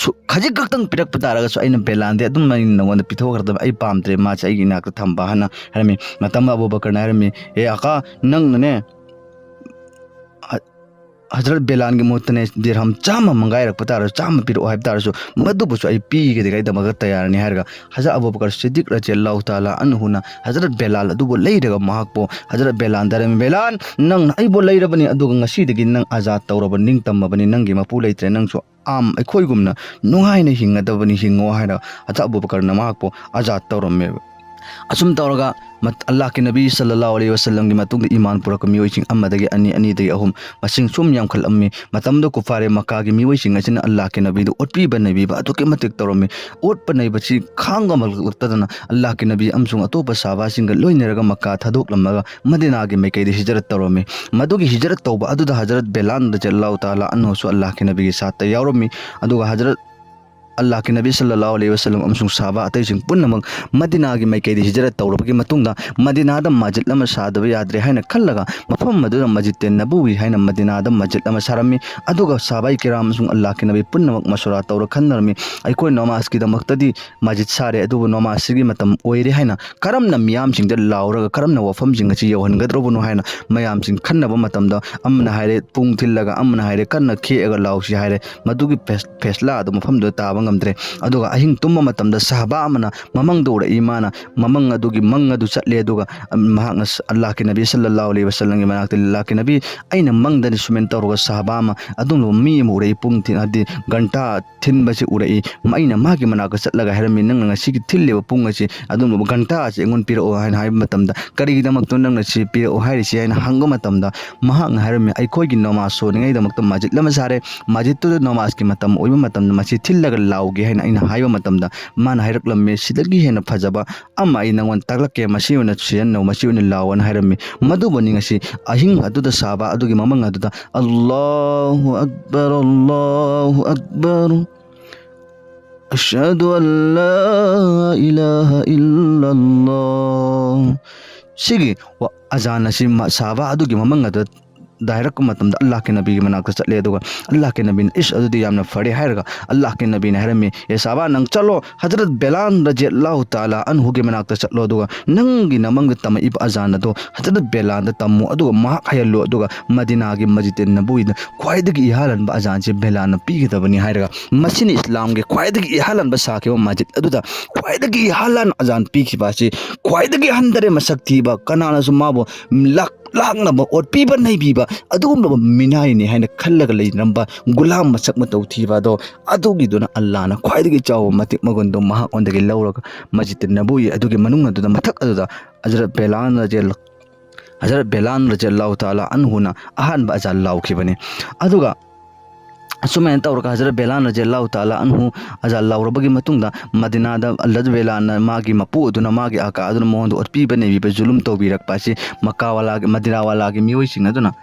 ꯁꯨ-, ꯈꯖꯤꯛ ꯈꯛꯇꯪ ꯄꯤꯔꯛꯄ ꯇꯥꯔꯒꯁꯨ ꯑꯩꯅ ꯕꯦꯂꯥꯟꯗꯤ ꯑꯗꯨꯝ ꯑꯩꯅ ꯅꯉꯣꯟꯗ ꯄꯤꯊꯣꯛꯈ꯭ꯔꯗꯕ, ꯑꯩ ꯄꯥꯝꯗ꯭ꯔꯦ ꯃꯥꯁꯦ ꯑꯩꯒꯤ ꯏꯅꯥꯛꯇ ꯊꯝꯕ" ꯍꯥꯏꯅ ꯍꯥꯏꯔꯝꯃꯤ꯫ ꯃꯇꯝ ꯑꯕꯨ ꯕꯀꯔꯅ ꯍꯥꯏꯔꯝꯃꯤ, "ꯑꯦ ꯑꯀꯥ, ꯅꯪꯅꯅꯦ ꯍ-, ꯍꯖꯔꯠ ꯕꯦꯂꯥꯟꯒꯤ ꯃꯍꯨꯠꯇꯅꯦ ꯗꯤꯔꯍꯝ ꯆꯥꯝꯃ ꯃꯪꯒꯥꯏꯔꯛꯄ ꯇꯥꯔꯁꯨ, ꯆꯥꯝꯃ ꯄꯤꯔꯛꯑꯣ ꯍꯥꯏꯕ ꯇꯥꯔꯁꯨ, ꯃꯗꯨꯕꯨꯁꯨ ꯑꯩ ꯄꯤꯒꯗꯕꯒꯤꯗꯃꯛꯇ ꯇꯌꯥꯔꯅꯤ" ꯍꯥꯏꯔꯒ ꯍꯖꯔꯠ ꯑꯕꯨ ꯕꯀꯔ ꯁꯤꯗꯤꯛ ꯔꯖꯤꯌꯜꯂꯥꯍꯨ ꯇꯥꯂꯥ ꯑꯟꯍꯨꯅ ꯍꯖꯔꯠ ꯕꯦꯂꯥꯜ ꯑꯗꯨꯕꯨ ꯂꯩꯔꯒ ꯃꯍꯥꯛꯄꯨ ꯍꯖꯔꯠ ꯕꯦꯂꯥꯜꯗ ꯍꯥꯏꯔꯝꯃꯤ, "ꯕꯦꯂꯥꯜ, ꯅꯪꯅ ꯑꯩꯕꯨ ꯂꯩꯔꯕꯅꯤ, ꯑꯗꯨꯒ ꯉꯁꯤꯗꯒꯤ ꯅꯪ ꯑꯖꯥꯗ ꯇꯧꯔꯕ, ꯅꯤꯡꯇꯝꯃꯕꯅꯤ, ꯅꯪꯒꯤ ꯃꯄꯨ ꯂꯩꯇ꯭ꯔꯦ, ꯅꯪꯁꯨ ꯑꯥꯝ ꯑꯩꯈꯣꯏꯒꯨꯝꯅ ꯅꯨꯡꯉꯥꯏꯅ ꯍꯤꯡꯒꯗꯕꯅꯤ, ꯍꯤꯡꯉꯣ" ꯍꯥꯏꯅ ꯍꯖꯔꯠ ꯑꯕꯨ ꯕꯀꯔꯅ ꯃꯍꯥꯛꯄꯨ ꯑꯖꯥꯗ ꯇꯧꯔꯝꯃꯦꯕ꯫ ꯑꯁꯨꯝ ꯇꯧꯔꯒ ꯃꯠ-, ꯑꯜꯂꯥꯍꯀꯤ ꯅꯕꯤ ꯁꯜꯂꯜꯂꯥꯍꯨ ꯑꯂꯩꯍꯤ ꯋꯁꯜꯂꯝꯒꯤ ꯃꯇꯨꯡꯗ ꯏꯃꯥꯟ ꯄꯨꯔꯛꯄ ꯃꯤꯑꯣꯏꯁꯤꯡ ꯑꯃꯗꯒꯤ ꯑꯅꯤ, ꯑꯅꯤꯗꯒꯤ ꯑꯍꯨꯝ, ꯃꯁꯤꯡ ꯁꯨꯝ ꯌꯥꯝꯈꯠꯂꯝꯃꯤ꯫ ꯃꯇꯝꯗꯨ ꯀꯨꯐꯥꯔꯦ ꯃꯛꯀꯥꯒꯤ ꯃꯤꯑꯣꯏꯁꯤꯡ ꯑꯁꯤꯅ ꯑꯜꯂꯥꯍꯀꯤ ꯅꯕꯤꯗꯨ ꯑꯣꯠꯄꯤꯕ ꯅꯩꯕꯤꯕ ꯑꯗꯨꯛꯀꯤ ꯃꯇꯤꯛ ꯇꯧꯔꯝꯃꯤ꯫ ꯑꯣꯠꯄ ꯅꯩꯕꯁꯤ ꯈꯥꯡꯕ ꯉꯝꯂꯛꯇꯗꯅ ꯑꯜꯂꯥꯍꯀꯤ ꯅꯕꯤ ꯑꯃꯁꯨꯡ ꯑꯇꯣꯞꯄ ꯁꯍꯥꯕꯥꯁꯤꯡꯒ ꯂꯣꯏꯅꯔꯒ ꯃꯛꯀꯥ ꯊꯥꯗꯣꯛꯂꯝꯂꯒ ꯃꯗꯤꯅꯥꯒꯤ ꯃꯥꯏꯀꯩꯗ ꯍꯤꯖꯔꯠ ꯇꯧꯔꯝꯃꯤ꯫ ꯃꯗꯨꯒꯤ ꯍꯤꯖꯔꯠ ꯇꯧꯕ ꯑꯗꯨꯗ ꯍꯖꯔꯠ ꯕꯦꯂꯥꯜ ꯔꯖꯤꯌꯜꯂꯥꯍꯨ ꯇꯥꯂꯥ ꯑꯟꯍꯨꯁꯨ ꯑꯜꯂꯥꯍꯀꯤ ꯅꯕꯤꯒꯤ ꯁꯥꯠꯇ ꯌꯥꯎꯔꯝꯃꯤ꯫ ꯑꯗꯨꯒ ꯍꯖꯔꯠ ꯑꯜꯂꯥꯍꯀꯤ ꯅꯕꯤ ꯁꯜꯂꯜꯂꯥꯍꯨ ꯑꯂꯩꯍꯤ ꯋꯁꯜꯂꯝ ꯑꯃꯁꯨꯡ ꯁꯍꯥꯕꯥ ꯑꯇꯩꯁꯤꯡ ꯄꯨꯝꯅꯃꯛ ꯃꯗꯤꯅꯥꯒꯤ ꯃꯥꯏꯀꯩꯗ ꯍꯤꯖꯔꯠ ꯇꯧꯔꯕꯒꯤ ꯃꯇꯨꯡꯗ, ꯃꯗꯤꯅꯥꯗ ꯃꯁꯖꯤꯗ ꯑꯃ ꯁꯥꯗꯕ ꯌꯥꯗ꯭ꯔꯦ ꯍꯥꯏꯅ ꯈꯜꯂꯒ, ꯃꯐꯝ ꯑꯗꯨꯗ ꯃꯁꯖꯤꯗ ꯅꯕꯋꯤ ꯍꯥꯏꯅ ꯃꯗꯤꯅꯥꯗ ꯃꯁꯖꯤꯗ ꯑꯃ ꯁꯥꯔꯝꯃꯤ꯫ ꯑꯗꯨꯒ ꯁꯍꯥꯕꯥꯏ ꯀꯤꯔꯥꯝ ꯑꯃꯁꯨꯡ ꯑꯜꯂꯥꯍꯀꯤ ꯅꯕꯤ ꯄꯨꯝꯅꯃꯛ ꯃꯁꯨꯔꯥ ꯇꯧꯔ ꯈꯟꯅꯔꯝꯃꯤ, ꯑꯩꯈꯣꯏ ꯅꯃꯥꯖꯀꯤꯗꯃꯛꯇꯗꯤ ꯃꯁꯖꯤꯗ ꯁꯥꯔꯦ, ꯑꯗꯨꯕꯨ ꯅꯃꯥꯖꯁꯤꯒꯤ ꯃꯇꯝ ꯑꯣꯏꯔꯦ ꯍꯥꯏꯅ ꯀꯔꯝꯅ ꯃꯤꯌꯥꯝꯁꯤꯡꯗ ꯂꯥꯎꯔꯒ ꯀꯔꯝꯅ ꯋꯥꯐꯝꯁꯤꯡ ꯑꯁꯤ ꯌꯧꯍꯟꯒꯗ꯭ꯔꯕꯅꯣ ꯍꯥꯏꯅ ꯃꯌꯥꯝꯁꯤꯡ ꯈꯟꯅꯕ ꯃꯇꯝꯗ, ꯑꯃꯅ ꯍꯥꯏꯔꯦ ꯄꯨꯡ ꯊꯤꯜꯂꯒ, ꯑꯃꯅ ꯍꯥꯏꯔꯦ ꯀꯟꯅ ꯈꯦꯛꯑꯒ ꯂꯥꯎꯁꯤ ꯍꯥꯏꯔꯦ꯫ ꯃꯗꯨꯒꯤ ꯐꯦꯁ-, ꯐꯦꯁꯂꯥ ꯑꯗꯨ ꯃꯐꯝꯗꯨꯗ ꯇꯥꯕ ꯉꯝꯗ꯭ꯔꯦ꯫ ꯑꯗꯨꯒ ꯑꯍꯤꯡ ꯇꯨꯝꯕ ꯃꯇꯝꯗ ꯁꯍꯥꯕꯥ ꯑꯃꯅ ꯃꯃꯪꯗ ꯎꯔꯛꯏ꯫ ꯃꯥꯅ ꯃꯃꯪ ꯑꯗꯨꯒꯤ ꯃꯪ ꯑꯗꯨ ꯆꯠꯂꯦ, ꯑꯗꯨꯒ ꯃꯍꯥꯛꯅ ꯑꯜꯂꯥꯍꯀꯤ ꯅꯕꯤ ꯁꯜꯂꯜꯂꯥꯍꯨ ꯑꯂꯩꯍꯤ ꯋꯁꯜꯂꯝꯒꯤ ꯃꯅꯥꯛꯇ, "ꯑꯜꯂꯥꯍꯀꯤ ꯅꯕꯤ, ꯑꯩꯅ ꯃꯪꯗꯗꯤ ꯁꯨꯃꯥꯏꯅ ꯇꯧꯔꯒ ꯁꯍꯥꯕꯥ ꯑꯃ ꯑꯗꯨꯒꯨꯝꯂꯕ ꯃꯤ ꯑꯃ ꯎꯔꯛꯏ, ꯄꯨꯡ ꯊꯤꯟ-, ꯍꯥꯏꯗꯤ ꯘꯟꯇꯥ ꯊꯤꯟꯕꯁꯤ ꯎꯔꯛꯏ꯫ ꯑꯩꯅ ꯃꯥꯒꯤ ꯃꯅꯥꯛꯇ ꯆꯠꯂꯒ ꯍꯥꯏꯔꯝꯃꯤ, 'ꯅꯪꯅ ꯉꯁꯤꯒꯤ ꯊꯤꯜꯂꯤꯕ ꯄꯨꯡ ꯑꯁꯤ ꯑꯗꯨꯒꯨꯝꯂꯕ ꯘꯟꯇꯥ ꯑꯁꯤ ꯑꯩꯉꯣꯟꯗ ꯄꯤꯔꯛꯑꯣ' ꯍꯥꯏꯅ ꯍꯥꯏꯕ ꯃꯇꯝꯗ, 'ꯀꯔꯤꯒꯤꯗꯃꯛꯇꯅꯣ ꯅꯪꯅ ꯁꯤ ꯄꯤꯔꯛꯑꯣ ꯍꯥꯏꯔꯤꯁꯤ?' ꯍꯥꯏꯅ ꯍꯪꯕ ꯃꯇꯝꯗ, ꯃꯍꯥꯛꯅ ꯍꯥꯏꯔꯝꯃꯤ, 'ꯑꯩꯈꯣꯏꯒꯤ ꯅꯃꯥꯖ ꯁꯣꯟꯅꯤꯡꯉꯥꯏꯗꯃꯛꯇ ꯃꯁꯖꯤꯗ ꯑꯃ ꯁꯥꯔꯦ꯫ ꯃꯁꯖꯤꯗꯇꯨꯗ ꯅꯃꯥꯖꯀꯤ ꯃꯇꯝ ꯑꯣꯏꯕ ꯃꯇꯝꯗ ꯃꯁꯤ ꯊꯤꯜꯂꯒ ꯂꯥꯎꯒꯦ ꯍꯥꯏꯅ ꯑꯩꯅ ꯍꯥꯏꯕ ꯃꯇꯝꯗ, ꯃꯥꯅ ꯍꯥꯏꯔꯛꯂꯝꯃꯤ, ꯁꯤꯗꯒꯤ ꯍꯦꯟꯅ ꯐꯖꯕ ꯑꯃ ꯑꯩ ꯅꯪꯉꯣꯟꯗ ꯇꯥꯛꯂꯛꯀꯦ, ꯃꯁꯤ ꯑꯣꯏꯅ ꯁꯤꯖꯤꯟꯅꯧ, ꯃꯁꯤ ꯑꯣꯏꯅ ꯂꯥꯎꯑꯣꯅ ꯍꯥꯏꯔꯝꯃꯤ꯫ ꯃꯗꯨꯕꯨꯅꯤ ꯉꯁꯤ ꯑꯍꯤꯡ ꯑꯗꯨꯗ ꯁꯍꯥꯕꯥ ꯑꯗꯨꯒꯤ ꯃꯃꯪ ꯑꯗꯨꯗ, "ꯑꯜꯂꯥꯍꯨ ꯑꯛꯕꯔ, ꯑꯜꯂꯥꯍꯨ ꯑꯛꯕꯔ, ꯑꯁꯍꯗꯨ ꯑꯜ ꯂꯥ ꯏꯂꯥꯍ ꯏꯜꯂꯜꯂꯥꯍ"꯫ ꯁꯤꯒꯤ ꯋꯥ-, ꯑꯖꯥꯟ ꯑꯁꯤ ꯃ-, ꯁꯍꯥꯕꯥ ꯑꯗꯨꯒꯤ ꯃꯃꯪ ꯑꯗꯨꯗ ꯍꯥꯏꯔꯛꯄ ꯃꯇꯝꯗ ꯑꯜꯂꯥꯍꯀꯤ ꯅꯕꯤꯒꯤ ꯃꯅꯥꯛꯇ ꯆꯠꯂꯦ, ꯑꯗꯨꯒ ꯑꯜꯂꯥꯍꯀꯤ ꯅꯕꯤꯅ, "ꯏꯁ, ꯑꯗꯨꯗꯤ ꯌꯥꯝꯅ ꯐꯔꯦ" ꯍꯥꯏꯔꯒ, ꯑꯜꯂꯥꯍꯀꯤ ꯅꯕꯤꯅ ꯍꯥꯏꯔꯝꯃꯤ, "ꯑꯦ ꯁꯍꯥꯕꯥ, ꯅꯪ ꯆꯠꯂꯣ, ꯍꯖꯔꯠ ꯕꯦꯂꯥꯜ ꯔꯖꯤꯌꯜꯂꯥꯍꯨ ꯇꯥꯂꯥ ꯑꯟꯍꯨꯒꯤ ꯃꯅꯥꯛꯇ ꯆꯠꯂꯣ, ꯑꯗꯨꯒ ꯅꯪꯒꯤ ꯅꯃꯪꯗ ꯇꯝꯃꯛꯏꯕ ꯑꯖꯥꯟ ꯑꯗꯣ ꯍꯖꯔꯠ ꯕꯦꯂꯥꯜꯗ ꯇꯝꯃꯨ, ꯑꯗꯨꯒ ꯃꯍꯥꯛ ꯍꯩꯍꯜꯂꯨ, ꯑꯗꯨꯒ ꯃꯗꯤꯅꯥꯒꯤ ꯃꯁꯖꯤꯗ ꯅꯕꯋꯤꯗ ꯈ꯭ꯋꯥꯏꯗꯒꯤ ꯏꯍꯥꯟ ꯍꯥꯟꯕ ꯑꯖꯥꯟꯁꯦ ꯕꯦꯂꯥꯜꯅ ꯄꯤꯒꯗꯕꯅꯤ" ꯍꯥꯏꯔꯒ, ꯃꯁꯤꯅ ꯏꯁꯂꯥꯝꯒꯤ ꯈ꯭ꯋꯥꯏꯗꯒꯤ ꯏꯍꯥꯟ ꯍꯥꯟꯕ ꯁꯥꯈꯤꯕ ꯃꯁꯖꯤꯗ ꯑꯗꯨꯗ ꯈ꯭ꯋꯥꯏꯗꯒꯤ ꯏꯍꯥꯟ ꯍꯥꯟꯅ ꯑꯖꯥꯟ ꯄꯤꯈꯤꯕ ꯑꯁꯤ ꯈ꯭ꯋꯥꯏꯗꯒꯤ ꯍꯟꯊꯔꯦ, ꯃꯁꯛ ꯊꯤꯕ, ꯀꯅꯥꯅꯁꯨ ꯃꯥꯕꯨ ꯂꯥꯛ-, ꯂꯥꯛꯅꯕ, ꯑꯣꯠꯄꯤꯕ ꯅꯩꯕꯤꯕ ꯑꯗꯨꯒꯨꯝꯂꯕ ꯃꯤꯅꯥꯏꯅꯤ ꯍꯥꯏꯅ ꯈꯜꯂꯒ ꯂꯩꯔꯝꯕ ꯒꯨꯂꯥꯝ ꯃꯁꯛ ꯃꯇꯧ ꯊꯤꯕ ꯑꯗꯣ, ꯑꯗꯨꯒꯤꯗꯨꯅ ꯑꯜꯂꯥꯍꯅ ꯈ꯭ꯋꯥꯏꯗꯒꯤ ꯆꯥꯎꯕ ꯃꯇꯤꯛ ꯃꯒꯨꯟꯗꯣ ꯃꯍꯥꯛꯉꯣꯟꯗꯒꯤ ꯂꯧꯔꯒ, ꯃꯁꯖꯤꯗ ꯅꯕꯋꯤ ꯑꯗꯨꯒꯤ ꯃꯅꯨꯡ ꯑꯗꯨꯗ, ꯃꯊꯛ ꯑꯗꯨꯗ ꯍꯖꯔꯠ ꯕꯦꯂꯥꯜ ꯔꯖꯤꯌꯜ-, ꯍꯖꯔꯠ ꯕꯦꯂꯥꯜ ꯔꯖꯤꯌꯜꯂꯥꯍꯨ ꯇꯥꯂꯥ ꯑꯟꯍꯨꯅ ꯑꯍꯥꯟꯕ ꯑꯖꯥꯟ ꯂꯥꯎꯈꯤꯕꯅꯤ꯫ ꯑꯗꯨꯒ ꯑꯁꯨꯃꯥꯏꯅ ꯇꯧꯔꯒ ꯍꯖꯔꯠ ꯕꯦꯂꯥꯜ ꯔꯖꯤꯌꯜꯂꯥꯍꯨ ꯇꯥꯂꯥ ꯑꯟꯍꯨ ꯑꯖꯥꯟ ꯂꯥꯎꯔꯕꯒꯤ ꯃꯇꯨꯡꯗ, ꯃꯗꯤꯅꯥꯗ ꯍꯖꯔꯠ ꯕꯦꯂꯥꯜꯅ, ꯃꯥꯒꯤ ꯃꯄꯨ ꯑꯗꯨꯅ, ꯃꯥꯒꯤ ꯑꯀꯥ ꯑꯗꯨꯅ ꯃꯉꯣꯟꯗ ꯑꯣꯠꯄꯤꯕ ꯅꯩꯕꯤꯕ, ꯖꯨꯂꯨꯝ ꯇꯧꯕꯤꯔꯛꯄ ꯑꯁꯤ ꯃꯀꯥꯋꯥꯂꯥꯒꯤ, ꯃꯗꯤꯅꯥꯋꯥꯂꯥꯒꯤ ꯃꯤꯑꯣꯏꯁꯤꯡ ꯑꯗꯨꯅ,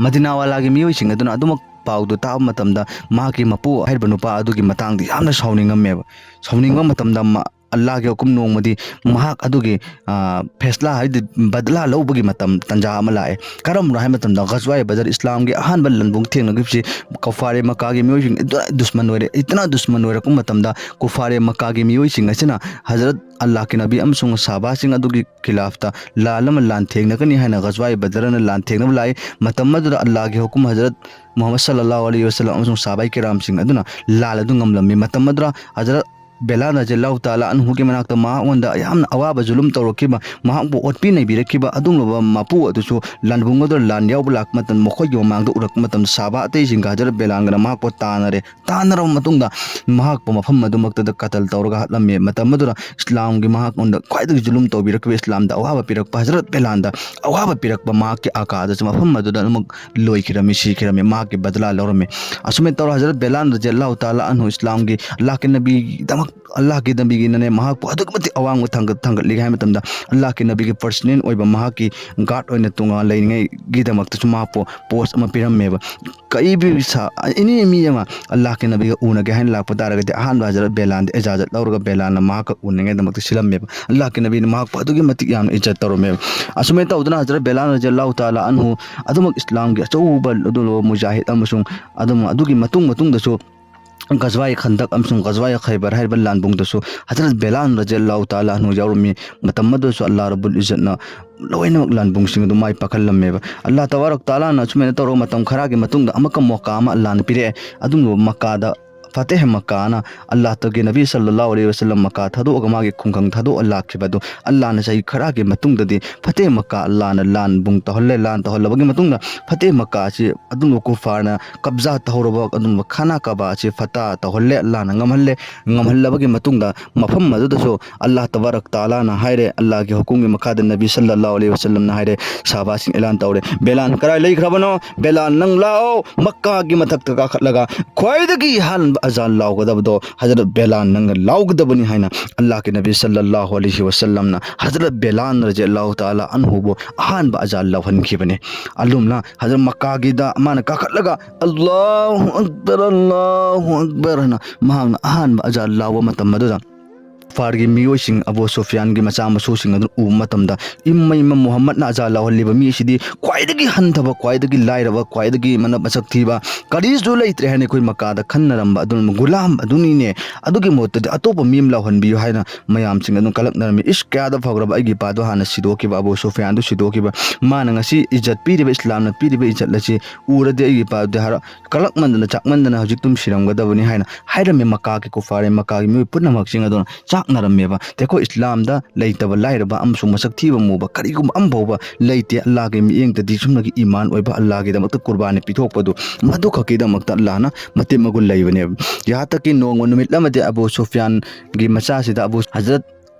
ꯃꯗꯤꯅꯥꯋꯥꯂꯥꯒꯤ ꯃꯤꯑꯣꯏꯁꯤꯡ ꯑꯗꯨꯅ ꯑꯗꯨꯃꯛ ꯄꯥꯎꯗꯨ ꯇꯥꯕ ꯃꯇꯝꯗ ꯃꯍꯥꯛꯀꯤ ꯃꯄꯨ ꯍꯥꯏꯔꯤꯕ ꯅꯨꯄꯥ ꯑꯗꯨꯒꯤ ꯃꯇꯥꯡꯗ ꯌꯥꯝꯅ ꯁꯥꯎꯅꯤꯡꯉꯝꯃꯦꯕ꯫ ꯁꯥꯎꯅꯤꯡꯕ ꯃꯇꯝꯗ ꯃ-, ꯑꯜꯂꯥꯍꯒꯤ ꯍꯨꯀꯨꯝ ꯅꯣꯡꯃꯗꯤ ꯃꯍꯥꯛ ꯑꯗꯨꯒꯤ, ꯑ, ꯐꯦꯁꯂꯥ ꯍꯥꯏꯗꯤ ꯕꯗꯂꯥ ꯂꯧꯕꯒꯤ ꯃꯇꯝ ꯇꯟꯖꯥ ꯑꯃ ꯂꯥꯛꯑꯦ꯫ ꯀꯔꯝꯕꯅꯣ ꯍꯥꯏꯕ ꯃꯇꯝꯗ ꯒꯖꯋꯥꯏ ꯕꯗꯔ, ꯏꯁꯂꯥꯝꯒꯤ ꯑꯍꯥꯟꯕ ꯂꯥꯟꯕꯨꯡ ꯊꯦꯡꯅꯈꯤꯕꯁꯤ ꯀꯨꯐꯥꯔꯦ ꯃꯛꯀꯥꯒꯤ ꯃꯤꯑꯣꯏꯁꯤꯡ ꯏꯇꯅꯥ ꯗꯨꯁꯃꯟ ꯑꯣꯏꯔꯦ, ꯏꯇꯅꯥ ꯗꯨꯁꯃꯟ ꯑꯣꯏꯔꯛꯄ ꯃꯇꯝꯗ ꯀꯨꯐꯥꯔꯦ ꯃꯛꯀꯥꯒꯤ ꯃꯤꯑꯣꯏꯁꯤꯡ ꯑꯁꯤꯅ ꯍꯖꯔꯠ ꯑꯜꯂꯥꯍꯀꯤ ꯅꯕꯤ ꯑꯃꯁꯨꯡ ꯁꯍꯥꯕꯥꯁꯤꯡ ꯑꯗꯨꯒꯤ ꯈꯤꯂꯥꯐꯇ ꯂꯥꯟ ꯑꯃ ꯂꯥꯟꯊꯦꯡꯅꯒꯅꯤ ꯍꯥꯏꯅ ꯒꯖꯋꯥꯏ ꯕꯗꯔꯅ ꯂꯥꯟꯊꯦꯡꯅꯕ ꯂꯥꯛꯏ꯫ ꯃꯇꯝ ꯑꯗꯨꯗ ꯑꯜꯂꯥꯍꯒꯤ ꯍꯨꯀꯨꯝ ꯍꯖꯔꯠ ꯃꯨꯍꯝꯃꯗ ꯁꯜꯂꯜꯂꯥꯍꯨ ꯑꯂꯩꯍꯤ ꯋꯁꯜꯂꯝ ꯑꯃꯁꯨꯡ ꯁꯍꯥꯕꯥꯏ ꯀꯤꯔꯥꯝꯁꯤꯡ ꯑꯗꯨꯅ ꯂꯥꯟ ꯑꯗꯨ ꯉꯝꯂꯝꯃꯤ꯫ ꯃꯇꯝ ꯑꯗꯨꯗ ꯍꯖꯔꯠ ꯕꯦꯂꯥꯜ ꯔꯖꯤꯌꯜꯂꯥꯍꯨ ꯇꯥꯂꯥ ꯑꯟꯍꯨꯒꯤ ꯃꯅꯥꯛꯇ ꯃꯍꯥꯛꯉꯣꯟꯗ ꯌꯥꯝꯅ ꯑꯋꯥꯕ ꯖꯨꯂꯨꯝ ꯇꯧꯔꯛꯈꯤꯕ, ꯃꯍꯥꯛꯄꯨ ꯑꯣꯠꯄꯤ ꯅꯩꯕꯤꯔꯛꯈꯤꯕ ꯑꯗꯨꯒꯨꯝꯂꯕ ꯃꯄꯨ ꯑꯗꯨꯁꯨ ꯂꯥꯟꯕꯨꯡ ꯑꯗꯨꯗ ꯂꯥꯟ ꯌꯥꯎꯕ ꯂꯥꯛꯄ ꯃꯇꯝꯗ ꯃꯈꯣꯏꯒꯤ ꯃꯃꯥꯡꯗ ꯎꯔꯛꯄ ꯃꯇꯝꯗ ꯁꯍꯥꯕꯥ ꯑꯇꯩꯁꯤꯡꯒ ꯍꯖꯔꯠ ꯕꯦꯂꯥꯜꯒꯅ ꯃꯍꯥꯛꯄꯨ ꯇꯥꯟꯅꯔꯦ꯫ ꯇꯥꯟꯅꯔꯕ ꯃꯇꯨꯡꯗ ꯃꯍꯥꯛꯄꯨ ꯃꯐꯝ ꯑꯗꯨꯃꯛꯇꯗ ꯀꯇꯜ ꯇꯧꯔꯒ ꯍꯥꯠꯂꯝꯃꯤ꯫ ꯃꯇꯝ ꯑꯗꯨꯗ ꯏꯁꯂꯥꯝꯒꯤ ꯃꯍꯥꯛꯉꯣꯟꯗ ꯈ꯭ꯋꯥꯏꯗꯒꯤ ꯖꯨꯂꯨꯝ ꯇꯧꯕꯤꯔꯛꯈꯤꯕ, ꯏꯁꯂꯥꯝꯗ ꯑꯋꯥꯕ ꯄꯤꯔꯛꯄ, ꯍꯖꯔꯠ ꯕꯦꯂꯥꯜꯗ ꯑꯋꯥꯕ ꯄꯤꯔꯛꯄ ꯃꯍꯥꯛꯀꯤ ꯑꯀꯥꯗꯁꯨ ꯃꯐꯝ ꯑꯗꯨꯗ ꯑꯗꯨꯃꯛ ꯂꯣꯏꯈꯤꯔꯝꯃꯤ, ꯁꯤꯈꯤꯔꯝꯃꯤ, ꯃꯍꯥꯛꯀꯤ ꯕꯗꯂꯥ ꯂꯧꯔꯝꯃꯤ꯫ ꯑꯁꯨꯃꯥꯏꯅ ꯇꯧꯔ ꯍꯖꯔꯠ ꯕꯦꯂꯥꯜ ꯔꯖꯤꯌꯜꯂꯥꯍꯨ ꯇꯥꯂꯥ ꯑꯟꯍꯨ ꯏꯁꯂꯥꯝꯒꯤ, ꯑꯜꯂꯥꯍꯀꯤ ꯅꯕꯤꯒꯤꯗꯃꯛ, ꯑꯜꯂꯥꯍꯀꯤ ꯅꯕꯤꯒꯤꯅꯅꯦ ꯃꯍꯥꯛꯄꯨ ꯑꯗꯨꯛꯀꯤ ꯃꯇꯤꯛ ꯑꯋꯥꯡꯕ ꯊꯥꯡꯒꯠ-, ꯊꯥꯡꯒꯠꯂꯤꯒꯦ ꯍꯥꯏꯕ ꯃꯇꯝꯗ ꯑꯜꯂꯥꯍꯀꯤ ꯅꯕꯤꯒꯤ ꯄꯔꯁꯅꯦꯜ ꯑꯣꯏꯕ ꯃꯍꯥꯛꯀꯤ ꯒꯥꯔꯗ ꯑꯣꯏꯅ ꯇꯣꯉꯥꯟ ꯂꯩꯅꯤꯡꯉꯥꯏꯒꯤꯗꯃꯛꯇꯁꯨ ꯃꯍꯥꯛꯄꯨ ꯄꯣꯁ ꯑꯃ ꯄꯤꯔꯝꯃꯦꯕ꯫ ꯀꯩꯕꯤ ꯁꯥ-, ꯑꯦꯅꯤ ꯃꯤ ꯑꯃ ꯑꯜꯂꯥꯍꯀꯤ ꯅꯕꯤꯒ ꯎꯅꯒꯦ ꯍꯥꯏꯅ ꯂꯥꯛꯄ ꯇꯥꯔꯒꯗꯤ ꯑꯍꯥꯟꯕ ꯍꯖꯔꯠ ꯕꯦꯂꯥꯜꯗ ꯏꯖꯥꯖꯠ ꯂꯧꯔꯒ ꯕꯦꯂꯥꯜꯅ ꯃꯍꯥꯛꯀ ꯎꯅꯉꯥꯏꯗꯃꯛꯇ ꯁꯤꯜꯂꯝꯃꯦꯕ꯫ ꯑꯜꯂꯥꯍꯀꯤ ꯅꯕꯤꯅ ꯃꯍꯥꯛꯄꯨ ꯑꯗꯨꯛꯀꯤ ꯃꯇꯤꯛ ꯌꯥꯝꯅ ꯏꯖꯠ ꯇꯧꯔꯝꯃꯦꯕ꯫ ꯑꯁꯨꯃꯥꯏꯅ ꯇꯧꯗꯅ ꯍꯖꯔꯠ ꯕꯦꯂꯥꯜ ꯔꯖꯤꯌꯜꯂꯥꯍꯨ ꯇꯥꯂꯥ ꯑꯟꯍꯨ ꯑꯗꯨꯃꯛ ꯏꯁꯂꯥꯝꯒꯤ ꯑꯆꯧꯕ ꯑꯗꯨꯒꯨꯝꯂꯕ ꯃꯨꯖꯥꯍꯤꯗ ꯑꯃꯁꯨꯡ ꯑꯗꯨꯝ ꯑꯗꯨꯒꯤ ꯃꯇꯨꯡ ꯃꯇꯨꯡꯗꯁꯨ ꯒꯖꯋꯥꯏ ꯈꯟꯗꯛ ꯑꯃꯁꯨꯡ ꯒꯖꯋꯥꯏ ꯈꯩꯕꯔ ꯍꯥꯏꯔꯤꯕ ꯂꯥꯟꯕꯨꯡꯗꯁꯨ ꯍꯖꯔꯠ ꯕꯦꯂꯥꯜ ꯔꯖꯤꯌꯜꯂꯥꯍꯨ ꯇꯥꯂꯥ ꯑꯟꯍꯨ ꯌꯥꯎꯔꯝꯃꯤ꯫ ꯃꯇꯝ ꯑꯗꯨꯗꯁꯨ ꯑꯜꯂꯥꯍ ꯔꯕꯨꯜ ꯏꯖꯠꯅ ꯂꯣꯏꯅꯃꯛ ꯂꯥꯟꯕꯨꯡꯁꯤꯡ ꯑꯗꯨ ꯃꯥꯏ ꯄꯥꯛꯍꯜꯂꯝꯃꯦꯕ꯫ ꯑꯜꯂꯥꯍ ꯇꯕꯥꯔꯛ ꯇꯥꯂꯥꯅ ꯑꯁꯨꯃꯥꯏꯅ ꯇꯧꯔꯕ ꯃꯇꯝ ꯈꯔꯒꯤ ꯃꯇꯨꯡꯗ ꯑꯃꯨꯛꯀ ꯃꯣꯀꯥ ꯑꯃ ꯑꯜꯂꯥꯍꯅ ꯄꯤꯔꯛꯑꯦ꯫ ꯑꯗꯨꯒꯨꯝꯂꯕ ꯃꯛꯀꯥꯗ ꯐꯇꯦꯍ ꯃꯛꯀꯥꯅ ꯑꯜꯂꯥꯍꯇꯒꯤ ꯅꯕꯤ ꯁꯜꯂꯜꯂꯥꯍꯨ ꯑꯂꯩꯍꯤ ꯋꯁꯜꯂꯝ ꯃꯛꯀꯥ ꯊꯥꯗꯣꯛꯑꯒ ꯃꯥꯒꯤ ꯈꯨꯡꯒꯪ ꯊꯥꯗꯣꯛꯑ ꯂꯥꯛꯈꯤꯕ ꯑꯗꯨ ꯑꯜꯂꯥꯍꯅ ꯆꯍꯤ ꯈꯔꯒꯤ ꯃꯇꯨꯡꯗꯗꯤ ꯐꯇꯦꯍ ꯃꯛꯀꯥ ꯑꯜꯂꯥꯍꯅ ꯂꯥꯟꯕꯨꯡ ꯇꯧꯍꯜꯂꯦ꯫ ꯂꯥꯟ ꯇꯧꯍꯜꯂꯕꯒꯤ ꯃꯇꯨꯡꯗ ꯐꯇꯦꯍ ꯃꯛꯀꯥ ꯑꯁꯤ ꯑꯗꯨꯒꯨꯝꯂꯕ ꯀꯨꯐꯥꯔꯅ ꯀꯕꯖꯥ ꯇꯧꯍꯧꯔꯕ ꯑꯗꯨꯒꯨꯝꯂꯕ ꯈꯥꯅꯥ ꯀꯥꯕꯥ ꯑꯁꯤ ꯐꯇꯥꯍ ꯇꯧꯍꯜꯂꯦ, ꯑꯜꯂꯥꯍꯅ ꯉꯝꯍꯜꯂꯦ꯫ ꯉꯝꯍꯜꯂꯕꯒꯤ ꯃꯇꯨꯡꯗ ꯃꯐꯝ ꯑꯗꯨꯗꯁꯨ ꯑꯜꯂꯥꯍ ꯇꯕꯥꯔꯛ ꯇꯥꯂꯥꯅ ꯍꯥꯏꯔꯦ, ꯑꯜꯂꯥꯍꯒꯤ ꯍꯨꯀꯨꯝꯒꯤ ꯃꯈꯥꯗ ꯅꯕꯤ ꯁꯜꯂꯜꯂꯥꯍꯨ ꯑꯂꯩꯍꯤ ꯋꯁꯜꯂꯝꯅ ꯍꯥꯏꯔꯦ, ꯁꯍꯥꯕꯥꯁꯤꯡ ꯑꯦꯂꯥꯟ ꯇꯧꯔꯦ, "ꯕꯦꯂꯥꯜ ꯀꯗꯥꯏ ꯂꯩꯈ꯭ꯔꯕꯅꯣ? ꯕꯦꯂꯥꯜ ꯅꯪ ꯂꯥꯛꯑꯣ, ꯃꯛꯀꯥꯒꯤ ꯃꯊꯛꯇ ꯀꯥꯈꯠꯂꯒ ꯈ꯭ꯋꯥꯏꯗꯒꯤ ꯑꯍꯥꯟꯕ ꯑꯖꯥꯟ ꯂꯥꯎꯒꯗꯕꯗꯣ ꯍꯖꯔꯠ ꯕꯦꯂꯥꯟ ꯅꯪꯅ ꯂꯥꯎꯒꯗꯕꯅꯤ ꯍꯥꯏꯅ ꯑꯜꯂꯥꯍꯒꯤ ꯅꯕꯤ ꯁꯜꯂꯜꯂꯥꯍꯨ ꯑꯂꯩꯍꯤ ꯋꯁꯜꯂꯝꯅ ꯍꯖꯔꯠ ꯕꯦꯂꯥꯟ ꯔꯖꯤꯌꯜꯂꯥꯍꯨ ꯇꯥꯂꯥ ꯑꯟꯍꯨꯕꯨ ꯑꯍꯥꯟꯕ ꯑꯖꯥꯟ ꯂꯥꯎꯍꯟꯈꯤꯕꯅꯦ꯫ ꯑꯗꯨꯝꯅ ꯍꯖꯔꯠ ꯃꯛꯀꯥꯒꯤꯗ ꯃꯥꯅ ꯀꯥꯈꯠꯂꯒ "ꯑꯜꯂꯥꯍꯨ ꯑꯛꯕꯔ, ꯑꯜꯂꯥꯍꯨ ꯑꯛꯕꯔ" ꯍꯥꯏꯅ ꯃꯍꯥꯛꯅ ꯑꯍꯥꯟꯕ ꯑꯖꯥꯟ ꯂꯥꯎꯕ ꯃꯇꯝ ꯑꯗꯨꯗ ꯀꯨꯐꯥꯔꯒꯤ ꯃꯤꯑꯣꯏꯁꯤꯡ, ꯑꯕꯨ ꯁꯨꯐꯤꯌꯥꯟꯒꯤ ꯃꯆꯥ ꯃꯁꯨꯁꯤꯡ ꯑꯗꯨ ꯎꯕ ꯃꯇꯝꯗ, "ꯏꯃꯩ ꯏꯃ, ꯃꯨꯍꯝꯃꯗꯅ ꯑꯖꯥꯟ ꯂꯥꯎꯍꯜꯂꯤꯕ ꯃꯤ ꯑꯁꯤꯗꯤ ꯈ꯭ꯋꯥꯏꯗꯒꯤ ꯍꯟꯊꯕ, ꯈ꯭ꯋꯥꯏꯗꯒꯤ ꯂꯥꯏꯔꯕ, ꯈ꯭ꯋꯥꯏꯗꯒꯤ ꯃꯅ-, ꯃꯁꯛ ꯊꯤꯕ ꯀꯔꯤꯁꯨ ꯂꯩꯇ꯭ꯔꯦ" ꯍꯥꯏꯅ ꯑꯩꯈꯣꯏ ꯃꯛꯀꯥꯗ ꯈꯟꯅꯔꯝꯕ ꯑꯗꯨꯅ ꯒꯨꯂꯥꯝ ꯑꯗꯨꯅꯤꯅꯦ꯫ ꯑꯗꯨꯒꯤ ꯃꯍꯨꯠꯇꯗꯤ ꯑꯇꯣꯞꯄ ꯃꯤ ꯑꯃ ꯂꯥꯎꯍꯟꯕꯤꯌꯨ ꯍꯥꯏꯅ ꯃꯌꯥꯝꯁꯤꯡ ꯑꯗꯨ ꯀꯂꯛꯅꯔꯝꯃꯤ꯫ ꯏꯁ, ꯀꯌꯥꯗ ꯐꯈ꯭ꯔꯕ ꯑꯩꯒꯤ ꯏꯄꯥꯗꯣ ꯍꯥꯟꯅ ꯁꯤꯗꯣꯛꯈꯤꯕ, ꯑꯕꯨ ꯁꯨꯐꯤꯌꯥꯟꯗꯨ ꯁꯤꯗꯣꯛꯈꯤꯕ꯫ ꯃꯥꯅ ꯉꯁꯤ ꯏꯖꯠ ꯄꯤꯔꯤꯕ, ꯏꯁꯂꯥꯝꯅ ꯄꯤꯔꯤꯕ ꯏꯖꯠ ꯑꯁꯤ ꯎꯔꯗꯤ ꯑꯩꯒꯤ ꯏꯄꯥꯗꯨꯗꯤ ꯍꯔꯥꯎ-, ꯀꯂꯛꯃꯟꯗꯅ, ꯆꯥꯛꯃꯟꯗꯅ ꯍꯧꯖꯤꯛꯇꯨꯝ ꯁꯤꯔꯝꯒꯗꯕꯅꯤ ꯍꯥꯏꯅ ꯍꯥꯏꯔꯝꯃꯤ꯫ ꯃꯛꯀꯥꯒꯤ ꯀꯨꯐꯥꯔ, ꯃꯛꯀꯥꯒꯤ ꯃꯤꯑꯣꯏ ꯄꯨꯝꯅꯃꯛꯁꯤꯡ ꯑꯗꯨꯅ ꯆꯥꯛꯅꯔꯝꯃꯦꯕ꯫ ꯑꯩꯈꯣꯏ ꯏꯁꯂꯥꯝꯗ ꯂꯩꯇꯕ, ꯂꯥꯏꯔꯕ ꯑꯃꯁꯨꯡ ꯃꯁꯛ ꯊꯤꯕ ꯃꯨꯕ ꯀꯔꯤꯒꯨꯝꯕ ꯑꯃ ꯐꯥꯎꯕ ꯂꯩꯇꯦ꯫ ꯑꯜꯂꯥꯍꯒꯤ ꯃꯤꯠꯌꯦꯡꯗꯗꯤ ꯆꯨꯝꯅꯒꯤ ꯏꯃꯥꯟ ꯑꯣꯏꯕ, ꯑꯜꯂꯥꯍꯒꯤꯗꯃꯛꯇ ꯀꯨꯔꯕꯥꯅꯤ ꯄꯤꯊꯣꯛꯄꯗꯨ, ꯃꯗꯨꯈꯛꯀꯤꯗꯃꯛꯇ ꯑꯜꯂꯥꯍꯅ ꯃꯇꯤꯛ ꯃꯒꯨꯟ ꯂꯩꯕꯅꯦꯕ꯫ ꯌꯥꯍꯥ ꯇꯛꯀꯤ ꯅꯣꯡꯃ ꯅꯨꯃꯤꯠ ꯑꯃꯗꯤ ꯑꯕꯨ ꯁꯨꯐꯤꯌꯥꯟꯒꯤ ꯃꯆꯥꯁꯤꯗ ꯑꯕꯨ ꯍꯖꯔꯠ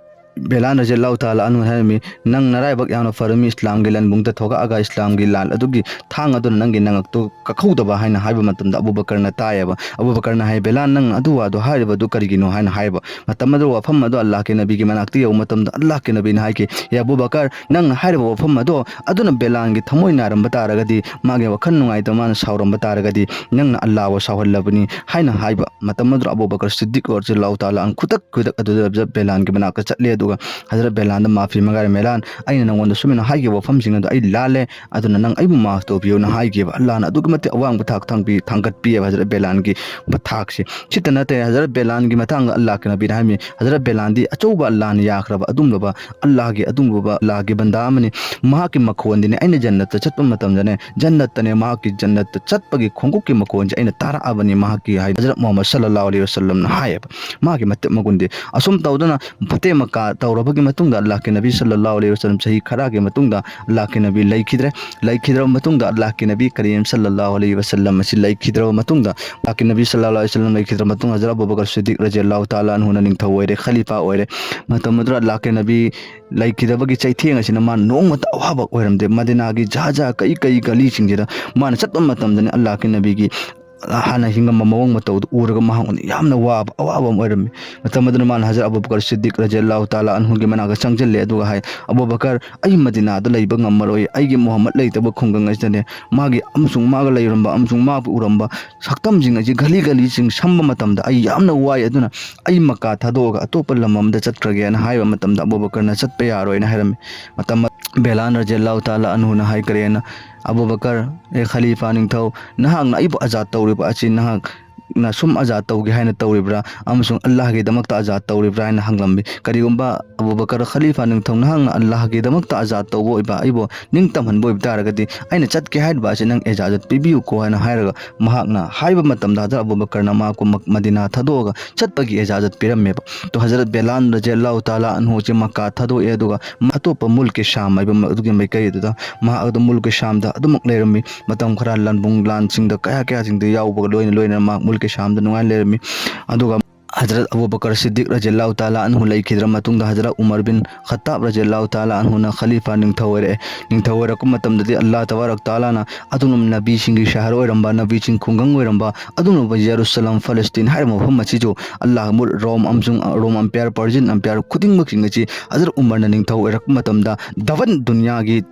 ꯕꯦꯂꯥꯟ ꯔꯖꯤꯌꯜꯂꯥꯍꯨ ꯇꯥꯂꯥ ꯑꯟꯍꯨ ꯍꯥꯏꯔꯝꯃꯤ, "ꯅꯪ ꯅꯔꯥꯏꯕꯛ ꯌꯥꯝꯅ ꯐꯔꯝꯃꯤ, ꯏꯁꯂꯥꯝꯒꯤ ꯂꯟꯕꯨꯡꯗ ꯊꯣꯛꯂꯛꯑꯒ ꯏꯁꯂꯥꯝꯒꯤ ꯂꯥꯟ ꯑꯗꯨꯒꯤ ꯊꯥꯡ ꯑꯗꯨꯅ ꯅꯪꯒꯤ ꯅꯉꯛꯇꯨ ꯀꯛꯍꯧꯗꯕ" ꯍꯥꯏꯅ ꯍꯥꯏꯕ ꯃꯇꯝꯗ ꯑꯕꯨ ꯕꯀꯔꯅ ꯇꯥꯏꯌꯦꯕ꯫ ꯑꯕꯨ ꯕꯀꯔꯅ ꯍꯥꯏ, "ꯕꯦꯂꯥꯟ, ꯅꯪ ꯑꯗꯨ ꯋꯥꯗꯨ ꯍꯥꯏꯔꯤꯕꯗꯨ ꯀꯔꯤꯒꯤꯅꯣ?" ꯍꯥꯏꯅ ꯍꯥꯏꯕ ꯃꯇꯝ ꯑꯗꯨ, ꯋꯥꯐꯝ ꯑꯗꯨ ꯑꯜꯂꯥꯍꯒꯤ ꯅꯕꯤꯒꯤ ꯃꯅꯥꯛꯇ ꯌꯧꯕ ꯃꯇꯝꯗ ꯑꯜꯂꯥꯍꯒꯤ ꯅꯕꯤꯅ ꯍꯥꯏꯈꯤ, "ꯑꯦ ꯑꯕꯨ ꯕꯀꯔ, ꯅꯪꯅ ꯍꯥꯏꯔꯤꯕ ꯋꯥꯐꯝ ꯑꯗꯣ ꯑꯗꯨꯅ ꯕꯦꯂꯥꯟꯒꯤ ꯊꯃꯣꯏ ꯅꯥꯔꯝꯕ ꯇꯥꯔꯒꯗꯤ, ꯃꯥꯒꯤ ꯋꯥꯈꯜ ꯅꯨꯡꯉꯥꯏꯇꯕ, ꯃꯥꯅ ꯁꯥꯎꯔꯝꯕ ꯇꯥꯔꯒꯗꯤ, ꯅꯪꯅ ꯑꯜꯂꯥꯍꯕꯨ ꯁꯥꯎꯍꯜꯂꯕꯅꯤ" ꯍꯥꯏꯅ ꯍꯥꯏꯕ ꯃꯇꯝ ꯑꯗꯨꯗ ꯑꯕꯨ ꯕꯀꯔ ꯁꯤꯗꯤꯛ ꯔꯖꯤꯌꯜꯂꯥꯍꯨ ꯇꯥꯂꯥ ꯑꯟꯍꯨ ꯈꯨꯗꯛ ꯈꯨꯗꯛ ꯑꯗꯨꯗ ꯍꯖꯔꯠ ꯕꯦꯂꯥꯟꯒꯤ ꯃꯅꯥꯛꯇ ꯆꯠꯂꯦ, ꯑꯗꯨꯒ ꯍꯖꯔꯠ ꯕꯦꯂꯥꯟꯗ ꯃꯥꯐꯤ ꯃꯉꯥꯏꯔꯦ, "ꯕꯦꯂꯥꯟ, ꯑꯩꯅ ꯅꯪꯉꯣꯟꯗ ꯁꯨꯃꯥꯏꯅ ꯍꯥꯏꯈꯤꯕ ꯋꯥꯐꯝꯁꯤꯡ ꯑꯗꯨ ꯑꯩ ꯂꯥꯜꯂꯦ, ꯑꯗꯨꯅ ꯅꯪ ꯑꯩꯕꯨ ꯃꯥꯐ ꯇꯧꯕꯤꯌꯨꯅ" ꯍꯥꯏꯈꯤꯕ꯫ ꯑꯜꯂꯥꯍꯅ ꯑꯗꯨꯛꯀꯤ ꯃꯇꯤꯛ ꯑꯋꯥꯡꯕ ꯊꯥꯛ ꯊꯥꯡꯕꯤ-, ꯊꯥꯡꯒꯠꯄꯤꯑꯕ ꯍꯖꯔꯠ ꯕꯦꯂꯥꯟꯒꯤ ꯊꯥꯛꯁꯦ꯫ ꯁꯤꯇ ꯅꯠꯇꯦ, ꯍꯖꯔꯠ ꯕꯦꯂꯥꯟꯒꯤ ꯃꯇꯥꯡꯗ ꯑꯜꯂꯥꯍꯒꯤ ꯅꯕꯤꯅ ꯍꯥꯏꯔꯝꯃꯤ, ꯍꯖꯔꯠ ꯕꯦꯂꯥꯟꯗꯤ ꯑꯆꯧꯕ ꯑꯜꯂꯥꯍꯅ ꯌꯥꯈ꯭ꯔꯕ ꯑꯗꯨꯒꯨꯝꯂꯕ ꯑꯜꯂꯥꯍꯒꯤ, ꯑꯗꯨꯒꯨꯝꯂꯕ ꯑꯜꯂꯥꯍꯒꯤ ꯕꯟꯗꯥ ꯑꯃꯅꯤ꯫ ꯃꯍꯥꯛꯀꯤ ꯃꯈꯣꯟꯗꯤꯅꯦ, ꯑꯩꯅ ꯖꯟꯅꯠꯇ ꯆꯠꯄ ꯃꯇꯝꯗꯅꯦ, ꯖꯟꯅꯠꯇꯅꯦ, ꯃꯍꯥꯛꯀꯤ ꯖꯟꯅꯠꯇ ꯆꯠꯄꯒꯤ ꯈꯣꯡꯎꯞꯀꯤ ꯃꯈꯣꯟꯁꯦ ꯑꯩꯅ ꯇꯥꯔꯛꯑꯕꯅꯤ, ꯃꯍꯥꯛꯀꯤ ꯍꯥꯏ ꯍꯖꯔꯠ ꯃꯨꯍꯝꯃꯗ ꯁꯜꯂꯜꯂꯥꯍꯨ ꯑꯂꯩꯍꯤ ꯋꯁꯜꯂꯝꯅ ꯍꯥꯏꯌꯦꯕ꯫ ꯃꯥꯒꯤ ꯃꯇꯤꯛ ꯃꯒꯨꯟꯗꯤ꯫ ꯑꯁꯨꯝ ꯇꯧꯗꯅ ꯐꯇꯦ ꯃꯛꯀꯥ ꯇꯧꯔꯕꯒꯤ ꯃꯇꯨꯡꯗ ꯑꯜꯂꯥꯍꯒꯤ ꯅꯕꯤ ꯁꯜꯂꯜꯂꯥꯍꯨ ꯑꯂꯩꯍꯤ ꯋꯁꯜꯂꯝ ꯆꯍꯤ ꯈꯔꯒꯤ ꯃꯇꯨꯡꯗ ꯑꯜꯂꯥꯍꯒꯤ ꯅꯕꯤ ꯂꯩꯈꯤꯗ꯭ꯔꯦ꯫ ꯂꯩꯈꯤꯗ꯭ꯔꯕ ꯃꯇꯨꯡꯗ ꯑꯜꯂꯥꯍꯒꯤ ꯅꯕꯤ ꯀꯔꯤꯝ ꯁꯜꯂꯜꯂꯥꯍꯨ ꯑꯂꯩꯍꯤ ꯋꯁꯜꯂꯝ ꯑꯁꯤ ꯂꯩꯈꯤꯗ꯭ꯔꯕ ꯃꯇꯨꯡꯗ, ꯑꯜꯂꯥꯍꯒꯤ ꯅꯕꯤ ꯁꯜꯂꯜꯂꯥꯍꯨ ꯑꯂꯩꯍꯤ ꯋꯁꯜꯂꯝ ꯂꯩꯈꯤꯗ꯭ꯔꯕ ꯃꯇꯨꯡꯗ ꯍꯖꯔꯠ ꯑꯕꯨ ꯕꯀꯔ ꯁꯤꯗꯤꯛ ꯔꯖꯤꯌꯜꯂꯥꯍꯨ ꯇꯥꯂꯥ ꯑꯟꯍꯨꯅ ꯅꯤꯡꯊꯧ ꯑꯣꯏꯔꯦ, ꯈꯂꯤꯐꯥ ꯑꯣꯏꯔꯦ꯫ ꯃꯇꯝ ꯑꯗꯨꯗ ꯑꯜꯂꯥꯍꯒꯤ ꯅꯕꯤ ꯂꯩꯈꯤꯗꯕꯒꯤ ꯆꯩꯊꯦꯡ ꯑꯁꯤꯅ ꯃꯥ ꯅꯣꯡꯃꯇ ꯑꯋꯥꯕ ꯑꯣꯏꯔꯝꯗꯦ꯫ ꯃꯗꯤꯅꯥꯒꯤ ꯖꯍꯥ ꯖꯍꯥ ꯀꯩ ꯀꯩ ꯒꯂꯤꯁꯤꯡꯁꯤꯗ ꯃꯥꯅ ꯆꯠꯄ ꯃꯇꯝꯗꯅꯤ ꯑꯜꯂꯥꯍꯒꯤ ꯅꯕꯤꯒꯤ ꯍꯥꯟꯅ ꯍꯤꯡꯉꯝꯕ ꯃꯑꯣꯡ ꯃꯇꯧꯗꯨ ꯎꯔꯒ ꯃꯍꯥꯛꯉꯣꯟꯗ ꯌꯥꯝꯅ ꯋꯥꯕ, ꯑꯋꯥꯕ ꯑꯃ ꯑꯣꯏꯔꯝꯃꯤ꯫ ꯃꯇꯝ ꯑꯗꯨꯅ ꯃꯥꯅ ꯍꯖꯔꯠ ꯑꯕꯨ ꯕꯀꯔ ꯁꯤꯗꯤꯛ ꯔꯖꯤꯌꯜꯂꯥꯍꯨ ꯇꯥꯂꯥ ꯑꯟꯍꯨꯒꯤ ꯃꯅꯥꯛꯇ ꯆꯪꯁꯤꯜꯂꯦ, ꯑꯗꯨꯒ ꯍꯥꯏ, "ꯑꯕꯨ ꯕꯀꯔ, ꯑꯩ ꯃꯗꯤꯅꯥꯗ ꯂꯩꯕ ꯉꯝꯃꯔꯣꯏ꯫ ꯑꯩꯒꯤ ꯃꯨꯍꯝꯃꯗ ꯂꯩꯇꯕ ꯈꯨꯡꯒꯪ ꯑꯁꯤꯗꯅꯦ, ꯃꯥꯒꯤ ꯑꯃꯁꯨꯡ ꯃꯥꯒ ꯂꯩꯔꯝꯕ ꯑꯃꯁꯨꯡ ꯃꯥꯕꯨ ꯎꯔꯝꯕ ꯁꯛꯇꯝꯁꯤꯡ ꯑꯁꯤ ꯒꯂꯤ ꯒꯂꯤꯁꯤꯡ ꯁꯝꯕ ꯃꯇꯝꯗ ꯑꯩ ꯌꯥꯝꯅ ꯋꯥꯏ꯫ ꯑꯗꯨꯅ ꯑꯩ ꯃꯀꯥ ꯊꯥꯗꯣꯛꯑꯒ ꯑꯇꯣꯞꯄ ꯂꯝ ꯑꯃꯗ ꯆꯠꯈ꯭ꯔꯒꯦꯅ" ꯍꯥꯏꯕ ꯃꯇꯝꯗ ꯑꯕꯨ ꯕꯀꯔꯅ ꯆꯠꯄ ꯌꯥꯔꯣꯏꯅ ꯍꯥꯏꯔꯝꯃꯤ꯫ ꯃꯇꯝ ꯕꯦꯂꯥꯟ ꯔꯖꯤꯌꯜꯂꯥꯍꯨ ꯇꯥꯂꯥ ꯑꯟꯍꯨꯅ ꯍꯥꯏꯈ꯭ꯔꯦꯅ, "ꯑꯕꯨ ꯕꯀꯔ, ꯑꯦ ꯈꯂꯤꯐꯥ ꯅꯤꯡꯊꯧ, ꯅꯍꯥꯛꯅ ꯑꯩꯕꯨ ꯑꯖꯥꯗ ꯇꯧꯔꯤꯕ ꯑꯁꯤ ꯅꯍꯥꯛꯅ ꯁꯨꯝ ꯑꯖꯥꯗ ꯇꯧꯒꯦ ꯍꯥꯏꯅ ꯇꯧꯔꯤꯕ꯭ꯔꯥ ꯑꯃꯁꯨꯡ ꯑꯜꯂꯥꯍꯒꯤꯗꯃꯛꯇ ꯑꯖꯥꯗ ꯇꯧꯔꯤꯕ꯭ꯔꯥ?" ꯍꯥꯏꯅ ꯍꯪꯂꯝꯃꯤ꯫ ꯀꯔꯤꯒꯨꯝꯕ ꯑꯕꯨ ꯕꯀꯔ ꯈꯂꯤꯐꯥ ꯅꯤꯡꯊꯧ, ꯅꯍꯥꯛꯅ ꯑꯜꯂꯥꯍꯒꯤꯗꯃꯛꯇ ꯑꯖꯥꯗ ꯇꯧꯕ ꯑꯣꯏꯕ, ꯑꯩꯕꯨ ꯅꯤꯡꯇꯝꯍꯟꯕ ꯑꯣꯏꯕ ꯇꯥꯔꯒꯗꯤ, ꯑꯩꯅ ꯆꯠꯀꯦ ꯍꯥꯏꯔꯤꯕ ꯑꯁꯤ ꯅꯪ ꯏꯖꯥꯖꯠ ꯄꯤꯕꯤꯌꯨꯀꯣ ꯍꯥꯏꯅ ꯍꯥꯏꯔꯒ ꯃꯍꯥꯛꯅ ꯍꯥꯏꯕ ꯃꯇꯝꯗ ꯍꯖꯔꯠ ꯑꯕꯨ ꯕꯀꯔꯅ ꯃꯍꯥꯛꯄꯨ ꯃꯛ-, ꯃꯗꯤꯅꯥ ꯊꯥꯗꯣꯛꯑꯒ ꯆꯠꯄꯒꯤ ꯏꯖꯥꯖꯠ ꯄꯤꯔꯝꯃꯦꯕ꯫ ꯇꯣ ꯍꯖꯔꯠ ꯕꯦꯂꯥꯟ ꯔꯖꯤꯌꯜꯂꯥꯍꯨ ꯇꯥꯂꯥ ꯑꯟꯍꯨꯁꯦ ꯃꯀꯥ ꯊꯥꯗꯣꯛꯑꯦ, ꯑꯗꯨꯒ ꯃ-, ꯑꯇꯣꯞꯄ ꯃꯨꯜꯀꯤ ꯁꯥꯝ ꯍꯥꯏꯕ ꯃ-, ꯑꯗꯨꯒꯤ ꯃꯥꯏꯀꯩ ꯑꯗꯨꯗ ꯃꯍꯥꯛ ꯑꯗꯨꯝ ꯃꯨꯜꯀꯤ ꯁꯥꯝꯗ ꯑꯗꯨꯃꯛ ꯂꯩꯔꯝꯃꯤ꯫ ꯃꯇꯝ ꯈꯔ ꯂꯥꯟꯕꯨꯡ ꯂꯥꯟꯁꯤꯡꯗ ꯀꯌꯥ ꯀꯌꯥꯁꯤꯡꯗ ꯌꯥꯎꯕꯒ ꯂꯣꯏꯅ ꯂꯣꯏꯅꯅ ꯃꯍꯥꯛ ꯃꯨꯜꯀꯤ ꯁꯥꯝꯗ ꯅꯨꯡꯉꯥꯏꯅ ꯂꯩꯔꯝꯃꯤ꯫ ꯑꯗꯨꯒ ꯍꯖꯔꯠ ꯑꯕꯨ ꯕꯀꯔ ꯁꯤꯗꯤꯛ ꯔꯖꯤꯌꯜꯂꯥꯍꯨ ꯇꯥꯂꯥ ꯑꯟꯍꯨ ꯂꯩꯈꯤꯗ꯭ꯔ ꯃꯇꯨꯡꯗ ꯍꯖꯔꯠ ꯎꯃꯔ ꯕꯤꯟ ꯈꯠꯇꯥꯕ ꯔꯖꯤꯌꯜꯂꯥꯍꯨ ꯇꯥꯂꯥ ꯑꯟꯍꯨꯅ ꯈꯂꯤꯐꯥ ꯅꯤꯡꯊꯧ ꯑꯣꯏꯔꯛꯑꯦ꯫ ꯅꯤꯡꯊꯧ ꯑꯣꯏꯔꯛꯄ ꯃꯇꯝꯗꯗꯤ ꯑꯜꯂꯥꯍ ꯇꯕꯥꯔꯛ ꯇꯥꯂꯥꯅ ꯑꯗꯨꯒꯨꯝꯂꯕ ꯅꯕꯤꯁꯤꯡꯒꯤ ꯁꯍꯔ ꯑꯣꯏꯔꯝꯕ, ꯅꯕꯤꯁꯤꯡ ꯈꯨꯡꯒꯪ ꯑꯣꯏꯔꯝꯕ ꯑꯗꯨꯒꯨꯝꯂꯕ ꯖꯦꯔꯨꯁꯂꯝ, ꯐꯂꯁꯇꯤꯟ ꯍꯥꯏꯔꯤꯕ ꯃꯐꯝ ꯑꯁꯤꯁꯨ ꯑꯜꯂꯥꯍ ꯃꯨꯜ-, ꯔꯣꯝ ꯑꯃꯁꯨꯡ ꯔꯣꯝ ꯑꯝꯄꯤꯌꯔ, ꯄꯔꯁꯤꯌꯟ ꯑꯝꯄꯤꯌꯔ ꯈꯨꯗꯤꯡꯃꯛꯁꯤꯡ ꯑꯁꯤ ꯍꯖꯔꯠ ꯎꯃꯔꯅ ꯅꯤꯡꯊꯧ ꯑꯣꯏꯔꯛꯄ ꯃꯇꯝꯗ ꯗꯕꯟ ꯗꯨꯅꯤꯌꯥꯒꯤ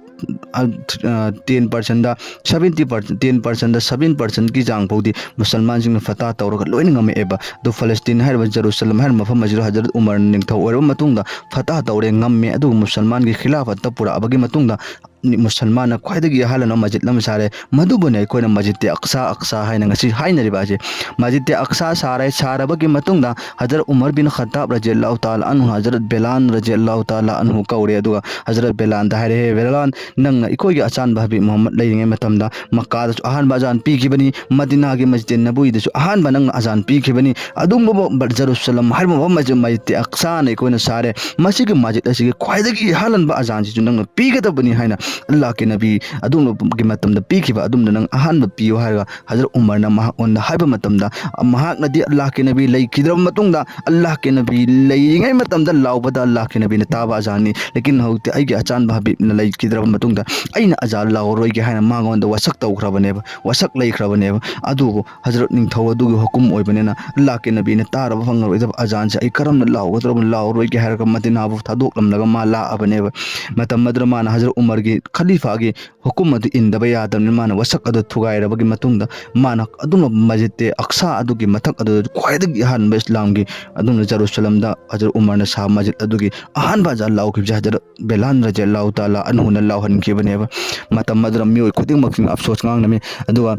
ꯑ, ꯑ, ten percentꯗ seventy percent, ten percentꯗ seven percentꯀꯤ ꯆꯥꯡ ꯐꯥꯎꯗꯤ ꯃꯨꯁꯜꯃꯥꯟꯁꯤꯡꯅ ꯐꯇꯥꯍ ꯇꯧꯔꯒ ꯂꯣꯏꯅ ꯉꯝꯃꯛꯑꯦꯕ꯫ ꯑꯗꯨ ꯐꯂꯁꯇꯤꯟ ꯍꯥꯏꯔꯤꯕ ꯖꯦꯔꯨꯁꯂꯝ ꯍꯥꯏꯔꯤꯕ ꯃꯐꯝ ꯑꯁꯤꯗ ꯍꯖꯔꯠ ꯎꯃꯔꯅ ꯅꯤꯡꯊꯧ ꯑꯣꯏꯔꯕ ꯃꯇꯨꯡꯗ ꯐꯇꯥꯍ ꯇꯧꯔꯦ, ꯉꯝꯃꯦ꯫ ꯑꯗꯨꯒ ꯃꯨꯁꯜꯃꯥꯟꯒꯤ ꯈꯤꯂꯥꯐꯠꯇ ꯄꯨꯔꯛꯑꯕꯒꯤ ꯃꯇꯨꯡꯗ ꯃꯨꯁꯜꯃꯥꯟꯅ ꯈ꯭ꯋꯥꯏꯗꯒꯤ ꯑꯍꯜ ꯑꯃ ꯃꯁꯖꯤꯗ ꯑꯃ ꯁꯥꯔꯦ꯫ ꯃꯗꯨꯕꯨꯅꯦ ꯑꯩꯈꯣꯏꯅ ꯃꯁꯖꯤꯗ ꯑꯛꯁꯥ, ꯑꯛꯁꯥ ꯍꯥꯏꯅ ꯉꯁꯤ ꯍꯥꯏꯅꯔꯤꯕ ꯑꯁꯤ꯫ ꯃꯁꯖꯤꯗ ꯑꯛꯁꯥ ꯁꯥꯔꯦ, ꯁꯥꯔꯕꯒꯤ ꯃꯇꯨꯡꯗ ꯍꯖꯔꯠ ꯎꯃꯔ ꯕꯤꯟ ꯈꯠꯇꯥꯕ ꯔꯖꯤꯌꯜꯂꯥꯍꯨ ꯇꯥꯂꯥ ꯑꯟꯍꯨ ꯍꯖꯔꯠ ꯕꯦꯂꯥꯟ ꯔꯖꯤꯌꯜꯂꯥꯍꯨ ꯇꯥꯂꯥ ꯑꯟꯍꯨ ꯀꯧꯔꯦ꯫ ꯑꯗꯨꯒ ꯍꯖꯔꯠ ꯕꯦꯂꯥꯟꯗ ꯍꯥꯏꯔꯦ, "ꯍꯦ ꯕꯦꯂꯥꯟ, ꯅꯪꯅ ꯑꯩꯈꯣꯏꯒꯤ ꯑꯆꯥꯟꯕ ꯍꯕꯤꯕ ꯃꯨꯍꯝꯃꯗ ꯂꯩꯔꯤꯉꯩ ꯃꯇꯝꯗ ꯃꯛꯀꯥꯗꯁꯨ ꯑꯍꯥꯟꯕ ꯑꯖꯥꯟ ꯄꯤꯈꯤꯕꯅꯤ, ꯃꯗꯤꯅꯥꯒꯤ ꯃꯁꯖꯤꯗ ꯅꯕꯋꯤꯗꯁꯨ ꯑꯍꯥꯟꯕ ꯅꯪꯅ ꯑꯖꯥꯟ ꯄꯤꯈꯤꯕꯅꯤ, ꯑꯗꯨꯒꯨꯝꯕ ꯖꯦꯔꯨꯁꯂꯝ ꯍꯥꯏꯔꯤꯕ ꯃꯐꯝ ꯑꯁꯤ ꯃꯁꯖꯤꯗ ꯑꯛꯁꯥꯅ ꯑꯩꯈꯣꯏꯅ ꯁꯥꯔꯦ, ꯃꯁꯤꯒꯤ ꯃꯁꯖꯤꯗ ꯑꯁꯤꯒꯤ ꯈ꯭ꯋꯥꯏꯗꯒꯤ ꯑꯍꯥꯟꯕ ꯑꯖꯥꯟꯁꯤꯁꯨ ꯅꯪꯅ ꯄꯤꯒꯗꯕꯅꯤ" ꯍꯥꯏꯅ ꯑꯜꯂꯥꯍꯀꯤ ꯅꯕꯤ ꯑꯗꯨꯝꯕꯒꯤ ꯃꯇꯝꯗ ꯄꯤꯈꯤꯕ ꯑꯗꯨꯝꯅ ꯅꯪ ꯑꯍꯥꯟꯕ ꯄꯤꯌꯨ ꯍꯥꯏꯔꯒ ꯍꯖꯔꯠ ꯎꯃꯔꯅ ꯃꯍꯥꯛꯉꯣꯟꯗ ꯍꯥꯏꯕ ꯃꯇꯝꯗ, ꯃꯍꯥꯛꯅꯗꯤ ꯑꯜꯂꯥꯍꯀꯤ ꯅꯕꯤ ꯂꯩꯈꯤꯗ꯭ꯔꯕ ꯃꯇꯨꯡꯗ, ꯑꯜꯂꯥꯍꯀꯤ ꯅꯕꯤ ꯂꯩꯔꯤꯉꯩ ꯃꯇꯝꯗ ꯂꯥꯎꯕꯗ ꯑꯜꯂꯥꯍꯀꯤ ꯅꯕꯤꯅ ꯇꯥꯕ ꯑꯖꯥꯟꯅꯤ, ꯂꯦꯀꯤꯟ ꯍꯧꯖꯤꯛꯇꯤ ꯑꯩꯒꯤ ꯑꯆꯥꯟꯕ ꯍꯕꯤꯕꯅ ꯂꯩꯈꯤꯗ꯭ꯔꯕ ꯃꯇꯨꯡꯗ ꯑꯩꯅ ꯑꯖꯥꯟ ꯂꯥꯎꯔꯔꯣꯏꯒꯦ ꯍꯥꯏꯅ ꯃꯉꯣꯟꯗ ꯋꯥꯁꯛ ꯇꯧꯈ꯭ꯔꯕꯅꯦꯕ, ꯋꯥꯁꯛ ꯂꯩꯈ꯭ꯔꯕꯅꯦꯕ꯫ ꯑꯗꯨꯕꯨ ꯍꯖꯔꯠ ꯅꯤꯡꯊꯧ ꯑꯗꯨꯒꯤ ꯍꯨꯀꯨꯝ ꯑꯣꯏꯕꯅꯤꯅ, ꯑꯜꯂꯥꯍꯀꯤ ꯅꯕꯤꯅ ꯇꯥꯔꯕ ꯐꯪꯉꯔꯣꯏꯗꯕ ꯑꯖꯥꯟꯁꯦ ꯑꯩ ꯀꯔꯝꯅ ꯂꯥꯎꯒꯗ꯭ꯔꯕ, ꯂꯥꯎꯔꯔꯣꯏꯒꯦ ꯍꯥꯏꯔꯒ ꯃꯗꯤꯅꯥꯕꯨ ꯊꯥꯗꯣꯛꯂꯝꯂꯒ ꯃꯥ ꯂꯥꯛꯑꯕꯅꯦꯕ꯫ ꯃꯇꯝ ꯑꯗꯨꯗ ꯃꯥꯅ ꯍꯖꯔꯠ ꯎꯃꯔꯒꯤ, ꯈꯂꯤꯐꯥꯒꯤ ꯍꯨꯀꯨꯝ ꯑꯗꯨ ꯏꯟꯗꯕ ꯌꯥꯗꯕꯅꯤꯅ, ꯃꯥꯅ ꯋꯥꯁꯛ ꯑꯗꯨ ꯊꯨꯒꯥꯏꯔꯕꯒꯤ ꯃꯇꯨꯡꯗ, ꯃꯥꯅ ꯑꯗꯨꯝꯕ ꯃꯁꯖꯤꯗ ꯑꯛꯁꯥ ꯑꯗꯨꯒꯤ ꯃꯊꯛ ꯑꯗꯨꯗ ꯈ꯭ꯋꯥꯏꯗꯒꯤ ꯑꯍꯥꯟꯕ ꯏꯁꯂꯥꯝꯒꯤ ꯑꯗꯨꯝꯅ ꯖꯦꯔꯨꯁꯂꯝꯗ ꯍꯖꯔꯠ ꯎꯃꯔꯅ ꯁꯥꯕ ꯃꯁꯖꯤꯗ ꯑꯗꯨꯒꯤ ꯑꯍꯥꯟꯕ ꯑꯖꯥꯟ ꯂꯥꯎꯈꯤꯕꯁꯦ ꯍꯖꯔꯠ ꯕꯦꯂꯥꯟ ꯔꯖꯤꯌꯜꯂꯥꯍꯨ ꯇꯥꯂꯥ ꯑꯟꯍꯨꯅ ꯂꯥꯎꯍꯟꯈꯤꯕꯅꯦꯕ꯫ ꯃꯇꯝ ꯑꯗꯨꯗ ꯃꯤꯑꯣꯏ ꯈꯨꯗꯤꯡꯃꯛꯁꯤꯡꯅ ꯑꯐꯁꯣꯁ ꯉꯥꯡꯂꯝꯃꯤ꯫ ꯑꯗꯨꯒ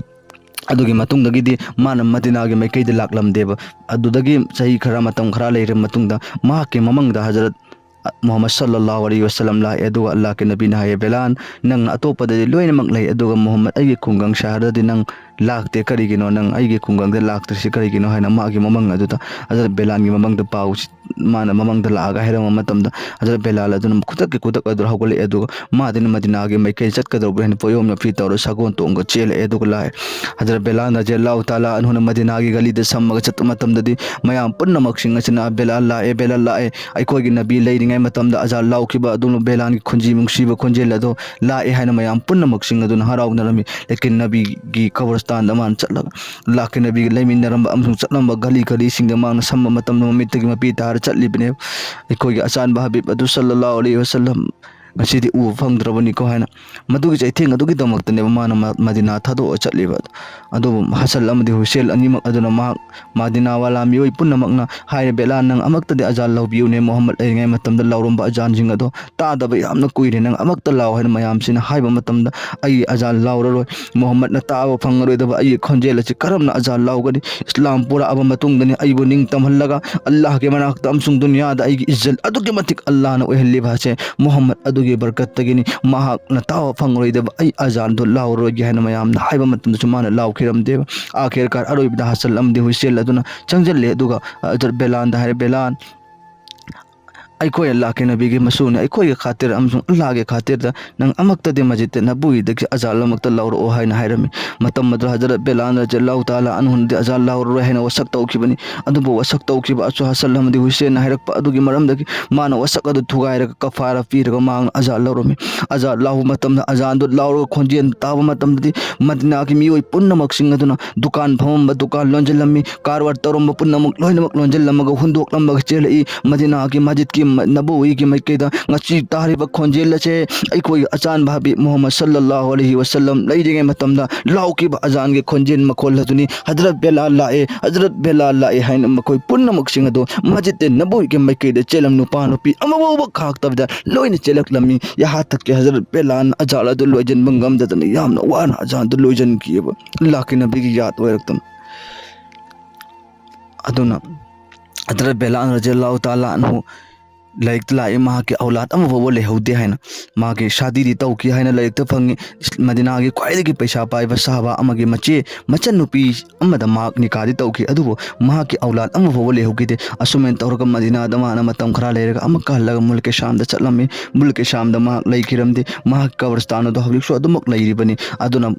ꯑꯗꯨꯒꯤ ꯃꯇꯨꯡꯗꯒꯤꯗꯤ ꯃꯥꯅ ꯃꯗꯤꯅꯥꯒꯤ ꯃꯥꯏꯀꯩꯗ ꯂꯥꯛꯂꯝꯗꯦꯕ꯫ ꯑꯗꯨꯗꯒꯤ ꯆꯍꯤ ꯈꯔ, ꯃꯇꯝ ꯈꯔ ꯂꯩꯔꯕ ꯃꯇꯨꯡꯗ ꯃꯍꯥꯛꯀꯤ ꯃꯃꯪꯗ ꯍꯖꯔꯠ ꯃꯨꯍꯝꯃꯗ ꯁꯜꯂꯜꯂꯥꯍꯨ ꯑꯂꯩꯍꯤ ꯋꯁꯜꯂꯝ ꯂꯥꯛꯑꯦ꯫ ꯑꯗꯨꯒ ꯑꯜꯂꯥꯍꯀꯤ ꯅꯕꯤꯅ ꯍꯥꯏꯌꯦ, "ꯕꯦꯂꯥꯟ, ꯅꯪꯅ ꯑꯇꯣꯞꯄꯗꯗꯤ ꯂꯣꯏꯅꯃꯛ ꯂꯩ, ꯑꯗꯨꯒ ꯃꯨꯍꯝꯃꯗ ꯑꯩꯒꯤ ꯈꯨꯡꯒꯪ ꯁꯍꯔꯗꯗꯤ ꯅꯪ ꯂꯥꯛꯇꯦ꯫ ꯀꯔꯤꯒꯤꯅꯣ ꯅꯪ ꯑꯩꯒꯤ ꯈꯨꯡꯒꯪꯗ ꯂꯥꯛꯇ꯭ꯔꯤꯁꯤ ꯀꯔꯤꯒꯤꯅꯣ?" ꯍꯥꯏꯅ ꯃꯥꯒꯤ ꯃꯃꯪ ꯑꯗꯨꯗ ꯍꯖꯔꯠ ꯕꯦꯂꯥꯟꯒꯤ ꯃꯃꯪꯗ ꯄꯥꯎꯁꯤ, ꯃꯥꯅ ꯃꯃꯪꯗ ꯂꯥꯛꯑꯒ ꯍꯥꯏꯔꯝꯕ ꯃꯇꯝꯗ, ꯍꯖꯔꯠ ꯕꯦꯂꯥꯜ ꯑꯗꯨꯅ ꯈꯨꯗꯛꯀꯤ ꯈꯨꯗꯛ ꯑꯗꯨꯗ ꯍꯧꯒꯠꯂꯛꯑꯦ꯫ ꯑꯗꯨꯒ ꯃꯥꯗꯤꯅ ꯃꯗꯤꯅꯥꯒꯤ ꯃꯥꯏꯀꯩ ꯆꯠꯀꯗꯧꯕ ꯍꯥꯏꯅ ꯄꯣꯌꯣꯝ ꯅꯥꯄꯤ ꯇꯧꯔ ꯁꯒꯣꯜ ꯇꯣꯡꯉꯒ ꯆꯦꯜꯂꯛꯑꯦ꯫ ꯑꯗꯨꯒ ꯂꯥꯛꯑꯦ꯫ ꯍꯖꯔꯠ ꯕꯦꯂꯥꯜ ꯔꯖꯤꯌꯜꯂꯥꯍꯨ ꯇꯥꯂꯥ ꯑꯟꯍꯨꯅ ꯃꯗꯤꯅꯥꯒꯤ ꯒꯂꯤꯗ ꯁꯝꯃꯒ ꯆꯠꯄ ꯃꯇꯝꯗꯗꯤ, ꯃꯌꯥꯝ ꯄꯨꯝꯅꯃꯛꯁꯤꯡ ꯑꯁꯤꯅ, "ꯕꯦꯂꯥꯜ ꯂꯥꯛꯑꯦ, ꯕꯦꯂꯥꯜ ꯂꯥꯛꯑꯦ, ꯑꯩꯈꯣꯏꯒꯤ ꯅꯕꯤ ꯂꯩꯔꯤꯉꯩ ꯃꯇꯝꯗ ꯑꯖꯥꯟ ꯂꯥꯎꯈꯤꯕ ꯑꯗꯨꯒꯨꯝꯂꯕ ꯕꯦꯂꯥꯜꯒꯤ ꯈꯨꯟꯖꯤ ꯅꯨꯡꯁꯤꯕ ꯈꯣꯟꯖꯦꯜ ꯑꯗꯣ ꯂꯥꯛꯑꯦ" ꯍꯥꯏꯅ ꯃꯌꯥꯝ ꯄꯨꯝꯅꯃꯛꯁꯤꯡ ꯑꯗꯨꯅ ꯍꯔꯥꯎꯅꯔꯝꯃꯤ꯫ ꯂꯦꯀꯤꯟ ꯅꯕꯤꯒꯤ ꯀꯕꯔꯁꯇꯥꯟꯗ ꯃꯥꯅ ꯆꯠꯂꯒ, ꯑꯜꯂꯥꯍꯀꯤ ꯅꯕꯤꯒ ꯂꯩꯃꯤꯟꯅꯔꯝꯕ ꯑꯃꯁꯨꯡ ꯆꯠꯂꯝꯕ ꯒꯂꯤ ꯒꯂꯤꯁꯤꯡꯗ ꯃꯥꯅ ꯁꯝꯕ ꯃꯇꯝꯗ ꯃꯃꯤꯠꯇꯒꯤ ꯃꯄꯤ ꯇꯥꯔ ꯆꯠꯂꯤꯕꯅꯦꯕ꯫ ꯑꯩꯈꯣꯏꯒꯤ ꯑꯆꯥꯟꯕ ꯍꯕꯤꯕ ꯑꯗꯨ ꯁꯜꯂꯜꯂꯥꯍꯨ ꯑꯂꯩꯍꯤ ꯋꯁꯜꯂꯝ ꯉꯁꯤꯗꯤ ꯎꯕ ꯐꯪꯗ꯭ꯔꯕꯅꯤꯀꯣ ꯍꯥꯏꯅ꯫ ꯃꯗꯨꯒꯤ ꯆꯩꯊꯦꯡ ꯑꯗꯨꯒꯤꯗꯃꯛꯇꯅꯦꯕ ꯃꯥꯅ ꯃ-, ꯃꯗꯤꯅꯥ ꯊꯥꯗꯣꯛꯑ ꯆꯠꯂꯤꯕ ꯑꯗꯣ꯫ ꯑꯗꯨꯕꯨ ꯍꯁꯜ ꯑꯃꯗꯤ ꯍꯨꯁꯦꯜ ꯑꯅꯤꯃꯛ ꯑꯗꯨꯅ ꯃꯍꯥꯛ ꯃꯗꯤꯅꯥ ꯋꯥꯂꯥ ꯃꯤꯑꯣꯏ ꯄꯨꯝꯅꯃꯛꯅ ꯍꯥꯏꯔꯦ, "ꯕꯦꯂꯥꯜ, ꯅꯪ ꯑꯃꯛꯇꯗꯤ ꯑꯖꯥꯟ ꯂꯧꯕꯤꯌꯨꯅꯦ, ꯃꯨꯍꯝꯃꯗ ꯂꯩꯔꯤꯉꯩ ꯃꯇꯝꯗ ꯂꯥꯎꯔꯝꯕ ꯑꯖꯥꯟꯁꯤꯡ ꯑꯗꯣ ꯇꯥꯗꯕ ꯌꯥꯝꯅ ꯀꯨꯏꯔꯦ, ꯅꯪ ꯑꯃꯛꯇ ꯂꯥꯎ" ꯍꯥꯏꯅ ꯃꯌꯥꯝꯁꯤꯅ ꯍꯥꯏꯕ ꯃꯇꯝꯗ, "ꯑꯩ ꯑꯖꯥꯟ ꯂꯥꯎꯔꯔꯣꯏ, ꯃꯨꯍꯝꯃꯗꯅ ꯇꯥꯕ ꯐꯪꯉꯔꯣꯏꯗꯕ ꯑꯩꯒꯤ ꯈꯣꯟꯖꯦꯜ ꯑꯁꯤ ꯀꯔꯝꯅ ꯑꯖꯥꯟ ꯂꯥꯎꯒꯅꯤ? ꯏꯁꯂꯥꯝ ꯄꯨꯔꯛꯑꯕ ꯃꯇꯨꯡꯗꯅꯤ ꯑꯩꯕꯨ ꯅꯤꯡ ꯇꯝꯍꯜꯂꯒ ꯑꯜꯂꯥꯍꯀꯤ ꯃꯅꯥꯛꯇ ꯑꯃꯁꯨꯡ ꯗꯨꯅꯤꯌꯥꯗ ꯑꯩꯒꯤ ꯏꯖꯠ ꯑꯗꯨꯛꯀꯤ ꯃꯇꯤꯛ ꯑꯜꯂꯥꯍꯅ ꯑꯣꯏꯍꯜꯂꯤꯕ ꯑꯁꯦ ꯃꯨꯍꯝꯃꯗ ꯑꯗꯨꯒꯤ ꯕꯔꯀꯠꯇꯒꯤꯅꯤ, ꯃꯍꯥꯛꯅ ꯇꯥꯕ ꯐꯪꯉꯔꯣꯏꯗꯕ ꯑꯩ ꯑꯖꯥꯟꯗꯣ ꯂꯥꯎꯔꯔꯣꯏꯒꯦ" ꯍꯥꯏꯅ ꯃꯌꯥꯝꯅ ꯍꯥꯏꯕ ꯃꯇꯝꯗꯁꯨ ꯃꯥꯅ ꯂꯥꯎꯈꯤꯔꯝꯗꯦꯕ꯫ ꯑꯥꯈꯤꯔ ꯀꯥꯔ ꯑꯔꯣꯏꯕꯗ ꯍꯁꯜ ꯑꯃꯗꯤ ꯍꯨꯁꯦꯜ ꯑꯗꯨꯅ ꯆꯪꯁꯤꯜꯂꯦ, ꯑꯗꯨꯒ ꯍꯖꯔꯠ ꯕꯦꯂꯥꯟꯗ ꯍꯥꯏꯔꯦ, "ꯕꯦꯂꯥꯟ, ꯑꯩꯈꯣꯏ ꯑꯜꯂꯥꯍꯒꯤ ꯅꯕꯤꯒꯤ ꯃꯁꯨꯅꯤ, ꯑꯩꯈꯣꯏꯒꯤ ꯈꯥꯇꯤꯔ ꯑꯃꯁꯨꯡ ꯑꯜꯂꯥꯍꯒꯤ ꯈꯥꯇꯤꯔꯗ ꯅꯪ ꯑꯃꯛꯇꯗꯤ ꯃꯁꯖꯤꯗ ꯅꯕꯋꯤꯗꯒꯤ ꯑꯖꯥꯟ ꯑꯃꯛꯇ ꯂꯧꯔꯛꯑꯣ" ꯍꯥꯏꯅ ꯍꯥꯏꯔꯝꯃꯤ꯫ ꯃꯇꯝ ꯑꯗꯨꯗ ꯍꯖꯔꯠ ꯕꯤꯂꯥꯜ ꯔꯖꯤꯌꯜꯂꯥꯍꯨ ꯇꯥꯂꯥ ꯑꯟꯍꯨꯅꯗꯤ ꯑꯖꯥꯟ ꯂꯧꯔꯔꯣꯏ ꯍꯥꯏꯅ ꯋꯥꯁꯛ ꯇꯧꯈꯤꯕꯅꯤ꯫ ꯑꯗꯨꯕꯨ ꯋꯥꯁꯛ ꯇꯧꯈꯤꯕ ꯑꯁꯨ ꯍꯁꯟ ꯑꯃꯗꯤ ꯍꯨꯁꯦꯟꯅ ꯍꯥꯏꯔꯛꯄ ꯑꯗꯨꯒꯤ ꯃꯔꯝꯗꯒꯤ ꯃꯥꯅ ꯋꯥꯁꯛ ꯑꯗꯨ ꯊꯨꯒꯥꯏꯔꯒ ꯀꯐꯥꯔꯥ ꯄꯤꯔꯒ ꯃꯍꯥꯛꯅ ꯑꯖꯥꯟ ꯂꯧꯔꯝꯃꯤ꯫ ꯑꯖꯥꯟ ꯂꯧꯕ ꯃꯇꯝꯗ ꯑꯖꯥꯟꯗꯨ ꯂꯧꯔꯒ ꯈꯣꯟꯖꯦꯜ ꯇꯥꯕ ꯃꯇꯝꯗꯗꯤ ꯃꯗꯤꯅꯥꯒꯤ ꯃꯤꯑꯣꯏ ꯄꯨꯝꯅꯃꯛꯁꯤꯡ ꯑꯗꯨꯅ ꯗꯨꯀꯥꯟ ꯐꯝꯃꯝꯕ ꯗꯨꯀꯥꯟ ꯂꯣꯟꯁꯤꯜꯂꯝꯃꯤ꯫ ꯀꯔꯕꯥꯔ ꯇꯧꯔꯝꯕ ꯄꯨꯝꯅꯃꯛ ꯂꯣꯏꯅꯃꯛ ꯂꯣꯟꯁꯤꯜꯂꯝꯃꯒ ꯍꯨꯟꯗꯣꯛꯂꯝꯃꯒ ꯆꯦꯜꯂꯛꯏ꯫ ꯃꯗꯤꯅꯥꯒꯤ ꯃꯁꯖꯤꯗꯀꯤ ꯃ-, ꯅꯕꯋꯤꯒꯤ ꯃꯥꯏꯀꯩꯗ ꯉꯁꯤ ꯇꯥꯔꯤꯕ ꯈꯣꯟꯖꯦꯜ ꯑꯁꯦ ꯑꯩꯈꯣꯏꯒꯤ ꯑꯆꯥꯟꯕ ꯍꯕꯤꯕ ꯃꯨꯍꯝꯃꯗ ꯁꯜꯂꯜꯂꯥꯍꯨ ꯑꯂꯩꯍꯤ ꯋꯥꯁꯜꯂꯝ ꯂꯩꯔꯤꯉꯩ ꯃꯇꯝꯗ ꯂꯥꯎꯈꯤꯕ ꯑꯖꯥꯟꯒꯤ ꯈꯣꯟꯖꯦꯜ ꯃꯈꯣꯜ ꯑꯗꯨꯅꯤ꯫ ꯍꯖꯔꯠ ꯕꯦꯂꯥꯜ ꯂꯥꯛꯑꯦ, ꯍꯖꯔꯠ ꯕꯦꯂꯥꯜ ꯂꯥꯛꯑꯦ ꯍꯥꯏꯅ ꯃꯈꯣꯏ ꯄꯨꯝꯅꯃꯛꯁꯤꯡ ꯑꯗꯨ ꯃꯁꯖꯤꯗ ꯅꯕꯋꯤꯒꯤ ꯃꯥꯏꯀꯩꯗ ꯆꯦꯜꯂꯝ ꯅꯨꯄꯥ ꯅꯨꯄꯤ ꯑꯃꯐꯥꯎꯕ ꯈꯥꯛꯇꯕꯤꯗ ꯂꯣꯏꯅ ꯆꯦꯜꯂꯛꯂꯝꯃꯤ꯫ ꯌꯥꯍꯥ ꯇꯛꯀꯤ ꯍꯖꯔꯠ ꯕꯦꯂꯥꯜꯅ ꯑꯖꯥꯟ ꯑꯗꯨ ꯂꯣꯏꯁꯤꯟꯕ ꯉꯝꯗꯗꯅ ꯌꯥꯝꯅ ꯋꯥꯅ ꯑꯖꯥꯟꯗꯨ ꯂꯣꯏꯁꯤꯟꯈꯤꯑꯕ꯫ ꯑꯜꯂꯥꯍꯀꯤ ꯅꯕꯤꯒꯤ ꯌꯥꯗ ꯑꯣꯏꯔꯛꯇꯅ꯫ ꯑꯗꯨꯅ ꯍꯖꯔꯠ ꯕꯦꯂꯥꯜ ꯔꯖꯤꯌꯜꯂꯥꯍꯨ ꯇꯥꯂꯥ ꯑꯟꯍꯨ ꯂꯥꯏꯔꯤꯛꯇ ꯂꯥꯛꯏ, ꯃꯍꯥꯛꯀꯤ ꯑꯧꯂꯥꯗ ꯑꯃꯐꯥꯎꯕ ꯂꯩꯍꯧꯗꯦ ꯍꯥꯏꯅ꯫ ꯃꯍꯥꯛꯀꯤ ꯁꯥꯗꯤꯗꯤ ꯇꯧꯈꯤ ꯍꯥꯏꯅ ꯂꯥꯏꯔꯤꯛꯇ ꯐꯪꯉꯤ꯫ ꯃꯗꯤꯅꯥꯒꯤ ꯈ꯭ꯋꯥꯏꯗꯒꯤ ꯄꯩꯁꯥ ꯄꯥꯏꯕ ꯁꯍꯥꯕꯥ ꯑꯃꯒꯤ ꯃꯆꯦ, ꯃꯆꯟꯅꯨꯄꯤ ꯑꯃꯗ ꯃꯍꯥꯛ ꯅꯤꯀꯥꯗꯤ ꯇꯧꯈꯤ, ꯑꯗꯨꯕꯨ ꯃꯍꯥꯛꯀꯤ ꯑꯧꯂꯥꯗ ꯑꯃꯐꯥꯎꯕ ꯂꯩꯍꯧꯈꯤꯗꯦ꯫ ꯑꯁꯨꯃꯥꯏꯅ ꯇꯧꯔꯒ ꯃꯗꯤꯅꯥꯗ ꯃꯥꯅ ꯃꯇꯝ ꯈꯔ ꯂꯩꯔꯒ ꯑꯃꯨꯛꯀ ꯍꯜꯂꯒ ꯃꯨꯜꯀꯦ ꯁꯥꯝꯗ ꯆꯠꯂꯝꯃꯤ꯫ ꯃꯨꯜꯀꯦ ꯁꯥꯝꯗ ꯃꯍꯥꯛ ꯂꯩꯈꯤꯔꯝꯗꯦ꯫ ꯃꯍꯥꯛꯀꯤ ꯀꯕꯔꯁꯇꯥꯟ ꯑꯗꯨ ꯍꯧꯖꯤꯛꯁꯨ ꯑꯗꯨꯃꯛ ꯂꯩꯔꯤꯕꯅꯤ꯫ ꯑꯗꯨꯅ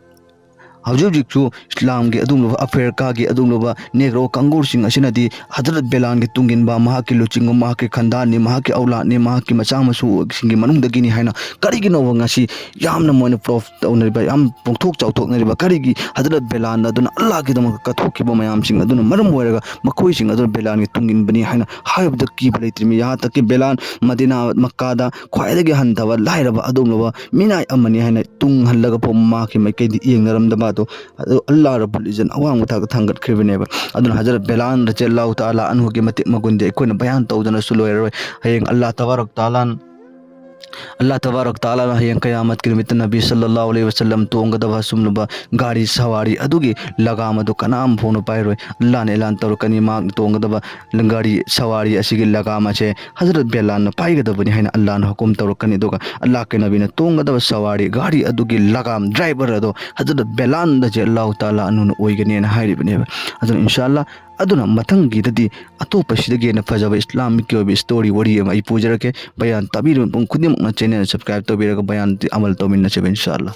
ꯍꯧꯖꯤꯛ ꯍꯧꯖꯤꯛꯁꯨ ꯏꯁꯂꯥꯝꯒꯤ ꯑꯗꯨꯒꯨꯝꯂꯕ, ꯑꯐ꯭ꯔꯤꯀꯥꯒꯤ ꯑꯗꯨꯒꯨꯝꯂꯕ ꯅꯦꯒ꯭ꯔꯣ ꯀꯥꯡꯕꯨꯁꯤꯡ ꯑꯁꯤꯅꯗꯤ ꯍꯖꯔꯠ ꯕꯦꯂꯥꯜꯒꯤ ꯇꯨꯡ ꯏꯟꯕ, ꯃꯍꯥꯛꯀꯤ ꯂꯨꯆꯤꯡꯕ, ꯃꯍꯥꯛꯀꯤ ꯈꯟꯗꯥꯟꯅꯤ, ꯃꯍꯥꯛꯀꯤ ꯑꯧꯂꯥꯗꯅꯤ, ꯃꯍꯥꯛꯀꯤ ꯃꯆꯥ ꯃꯁꯨꯁꯤꯡꯒꯤ ꯃꯅꯨꯡꯗꯒꯤꯅꯤ ꯍꯥꯏꯅ ꯀꯔꯤꯒꯤꯅꯣꯕ ꯉꯁꯤ ꯌꯥꯝꯅ ꯃꯣꯏꯅ ꯄ꯭ꯔꯣꯐ ꯇꯧꯅꯔꯤꯕ, ꯌꯥꯝ ꯄꯣꯡꯊꯣꯛ ꯆꯥꯎꯊꯣꯛꯅꯔꯤꯕ? ꯀꯔꯤꯒꯤ ꯍꯖꯔꯠ ꯕꯦꯂꯥꯜꯅ ꯑꯗꯨꯅ ꯑꯜꯂꯥꯍꯒꯤꯗꯃꯛꯇ ꯀꯠꯊꯣꯛꯈꯤꯕ ꯃꯌꯥꯝꯁꯤꯡ ꯑꯗꯨꯅ ꯃꯔꯝ ꯑꯣꯏꯔꯒ ꯃꯈꯣꯏꯁꯤꯡ ꯑꯗꯨ ꯕꯦꯂꯥꯜꯒꯤ ꯇꯨꯡ ꯏꯟꯕꯅꯤ ꯍꯥꯏꯅ ꯍꯥꯏꯕꯗ ꯀꯤꯕ ꯂꯩꯇ꯭ꯔꯤꯕꯅꯤ? ꯌꯥꯍꯥ ꯇꯛꯀꯤ ꯕꯦꯂꯥꯜ ꯃꯗꯤꯅꯥ, ꯃꯛꯀꯥꯗ ꯈ꯭ꯋꯥꯏꯗꯒꯤ ꯍꯟꯊꯕ, ꯂꯥꯏꯔꯕ ꯑꯗꯨꯒꯨꯝꯂꯕ ꯃꯤꯅꯥꯏ ꯑꯃꯅꯤ ꯍꯥꯏꯅ ꯇꯨꯡ ꯍꯜꯂꯒ ꯐꯥꯎ ꯃꯍꯥꯛꯀꯤ ꯃꯥꯏꯀꯩꯗ ꯌꯦꯡꯅꯔꯝꯗꯕ ꯑꯗꯣ, ꯑꯗꯣ ꯑꯜꯂꯥꯍ ꯔꯕꯨꯜ ꯏꯖꯠꯅ ꯑꯋꯥꯡꯕ ꯊꯥꯛꯇ ꯊꯥꯡꯒꯠꯈ꯭ꯔꯤꯕꯅꯦꯕ꯫ ꯑꯗꯨꯅ ꯍꯖꯔꯠ ꯕꯦꯂꯥꯜ ꯔꯖꯤꯌꯜꯂꯥꯍꯨ ꯇꯥꯂꯥ ꯑꯟꯍꯨꯒꯤ ꯃꯇꯤꯛ ꯃꯒꯨꯟꯗꯤ ꯑꯩꯈꯣꯏꯅ ꯕꯌꯥꯟ ꯇꯧꯗꯅꯁꯨ ꯂꯣꯏꯔꯔꯣꯏ꯫ ꯍꯌꯦꯡ ꯑꯜꯂꯥꯍ ꯇꯕꯥꯔꯛ ꯇꯥꯂꯥꯟ, ꯑꯜꯂꯥꯍ ꯇꯕꯥꯔꯛ ꯇꯥꯂꯥꯅ ꯍꯌꯦꯡ ꯀꯌꯥꯃꯠꯀꯤ ꯅꯨꯃꯤꯠꯇ ꯅꯕꯤ ꯁꯜꯂꯜꯂꯥꯍꯨ ꯑꯂꯩꯍꯤ ꯋꯁꯜꯂꯝ ꯇꯣꯡꯒꯗꯕ ꯑꯁꯨꯝꯂꯕ ꯒꯥꯔꯤ ꯁꯋꯥꯔꯤ ꯑꯗꯨꯒꯤ ꯂꯒꯥꯝ ꯑꯗꯨ ꯀꯅꯥ ꯑꯃ ꯐꯥꯎꯅ ꯄꯥꯏꯔꯣꯏ꯫ ꯑꯜꯂꯥꯍꯅ ꯑꯦꯂꯥꯟ ꯇꯧꯔꯛꯀꯅꯤ, ꯃꯍꯥꯛꯅ ꯇꯣꯡꯒꯗꯕ ꯒꯥꯔꯤ ꯁꯋꯥꯔꯤ ꯑꯁꯤꯒꯤ ꯂꯒꯥꯝ ꯑꯁꯦ ꯍꯖꯔꯠ ꯕꯦꯂꯥꯜꯅ ꯄꯥꯏꯒꯗꯕꯅꯤ ꯍꯥꯏꯅ ꯑꯜꯂꯥꯍꯅ ꯍꯨꯀꯨꯝ ꯇꯧꯔꯛꯀꯅꯤ꯫ ꯑꯗꯨꯒ ꯑꯜꯂꯥꯍꯀꯤ ꯅꯕꯤꯅ ꯇꯣꯡꯒꯗꯕ ꯁꯋꯥꯔꯤ ꯒꯥꯔꯤ ꯑꯗꯨꯒꯤ ꯂꯒꯥꯝ ꯗ꯭ꯔꯥꯏꯚꯔ ꯑꯗꯣ ꯍꯖꯔꯠ ꯕꯦꯂꯥꯜ ꯔꯖꯤꯌꯜꯂꯥꯍꯨ ꯇꯥꯂꯥ ꯑꯟꯍꯨꯅ ꯑꯣꯏꯒꯅꯦꯅ ꯍꯥꯏꯔꯤꯕꯅꯦꯕ꯫ ꯑꯗꯨꯅ ꯏꯟꯁꯥ ꯑꯜꯂꯥꯍ ꯑꯗꯨꯅ ꯃꯊꯪꯒꯤꯗꯗꯤ ꯑꯇꯣꯞꯄ ꯁꯤꯗꯒꯤ ꯍꯦꯟꯅ ꯐꯖꯕ ꯏꯁꯂꯥꯃꯤꯛꯀꯤ ꯑꯣꯏꯕ ꯁ꯭ꯇꯣꯔꯤ, ꯋꯥꯔꯤ ꯑꯃ ꯑꯩ ꯄꯨꯖꯔꯛꯀꯦ꯫ ꯕꯌꯥꯟ ꯇꯥꯕꯤꯔꯤꯕ ꯃꯤꯄꯨꯝ ꯈꯨꯗꯤꯡꯃꯛꯅ ꯆꯦꯅꯦꯜ ꯁꯕꯁꯀ꯭ꯔꯥꯏꯕ ꯇꯧꯕꯤꯔꯒ ꯕꯌꯥꯟꯗꯤ ꯑꯃꯜ ꯇꯧꯃꯤꯟꯅꯁꯦꯕ, ꯏꯟꯁꯥ ꯑꯜꯂꯥ꯫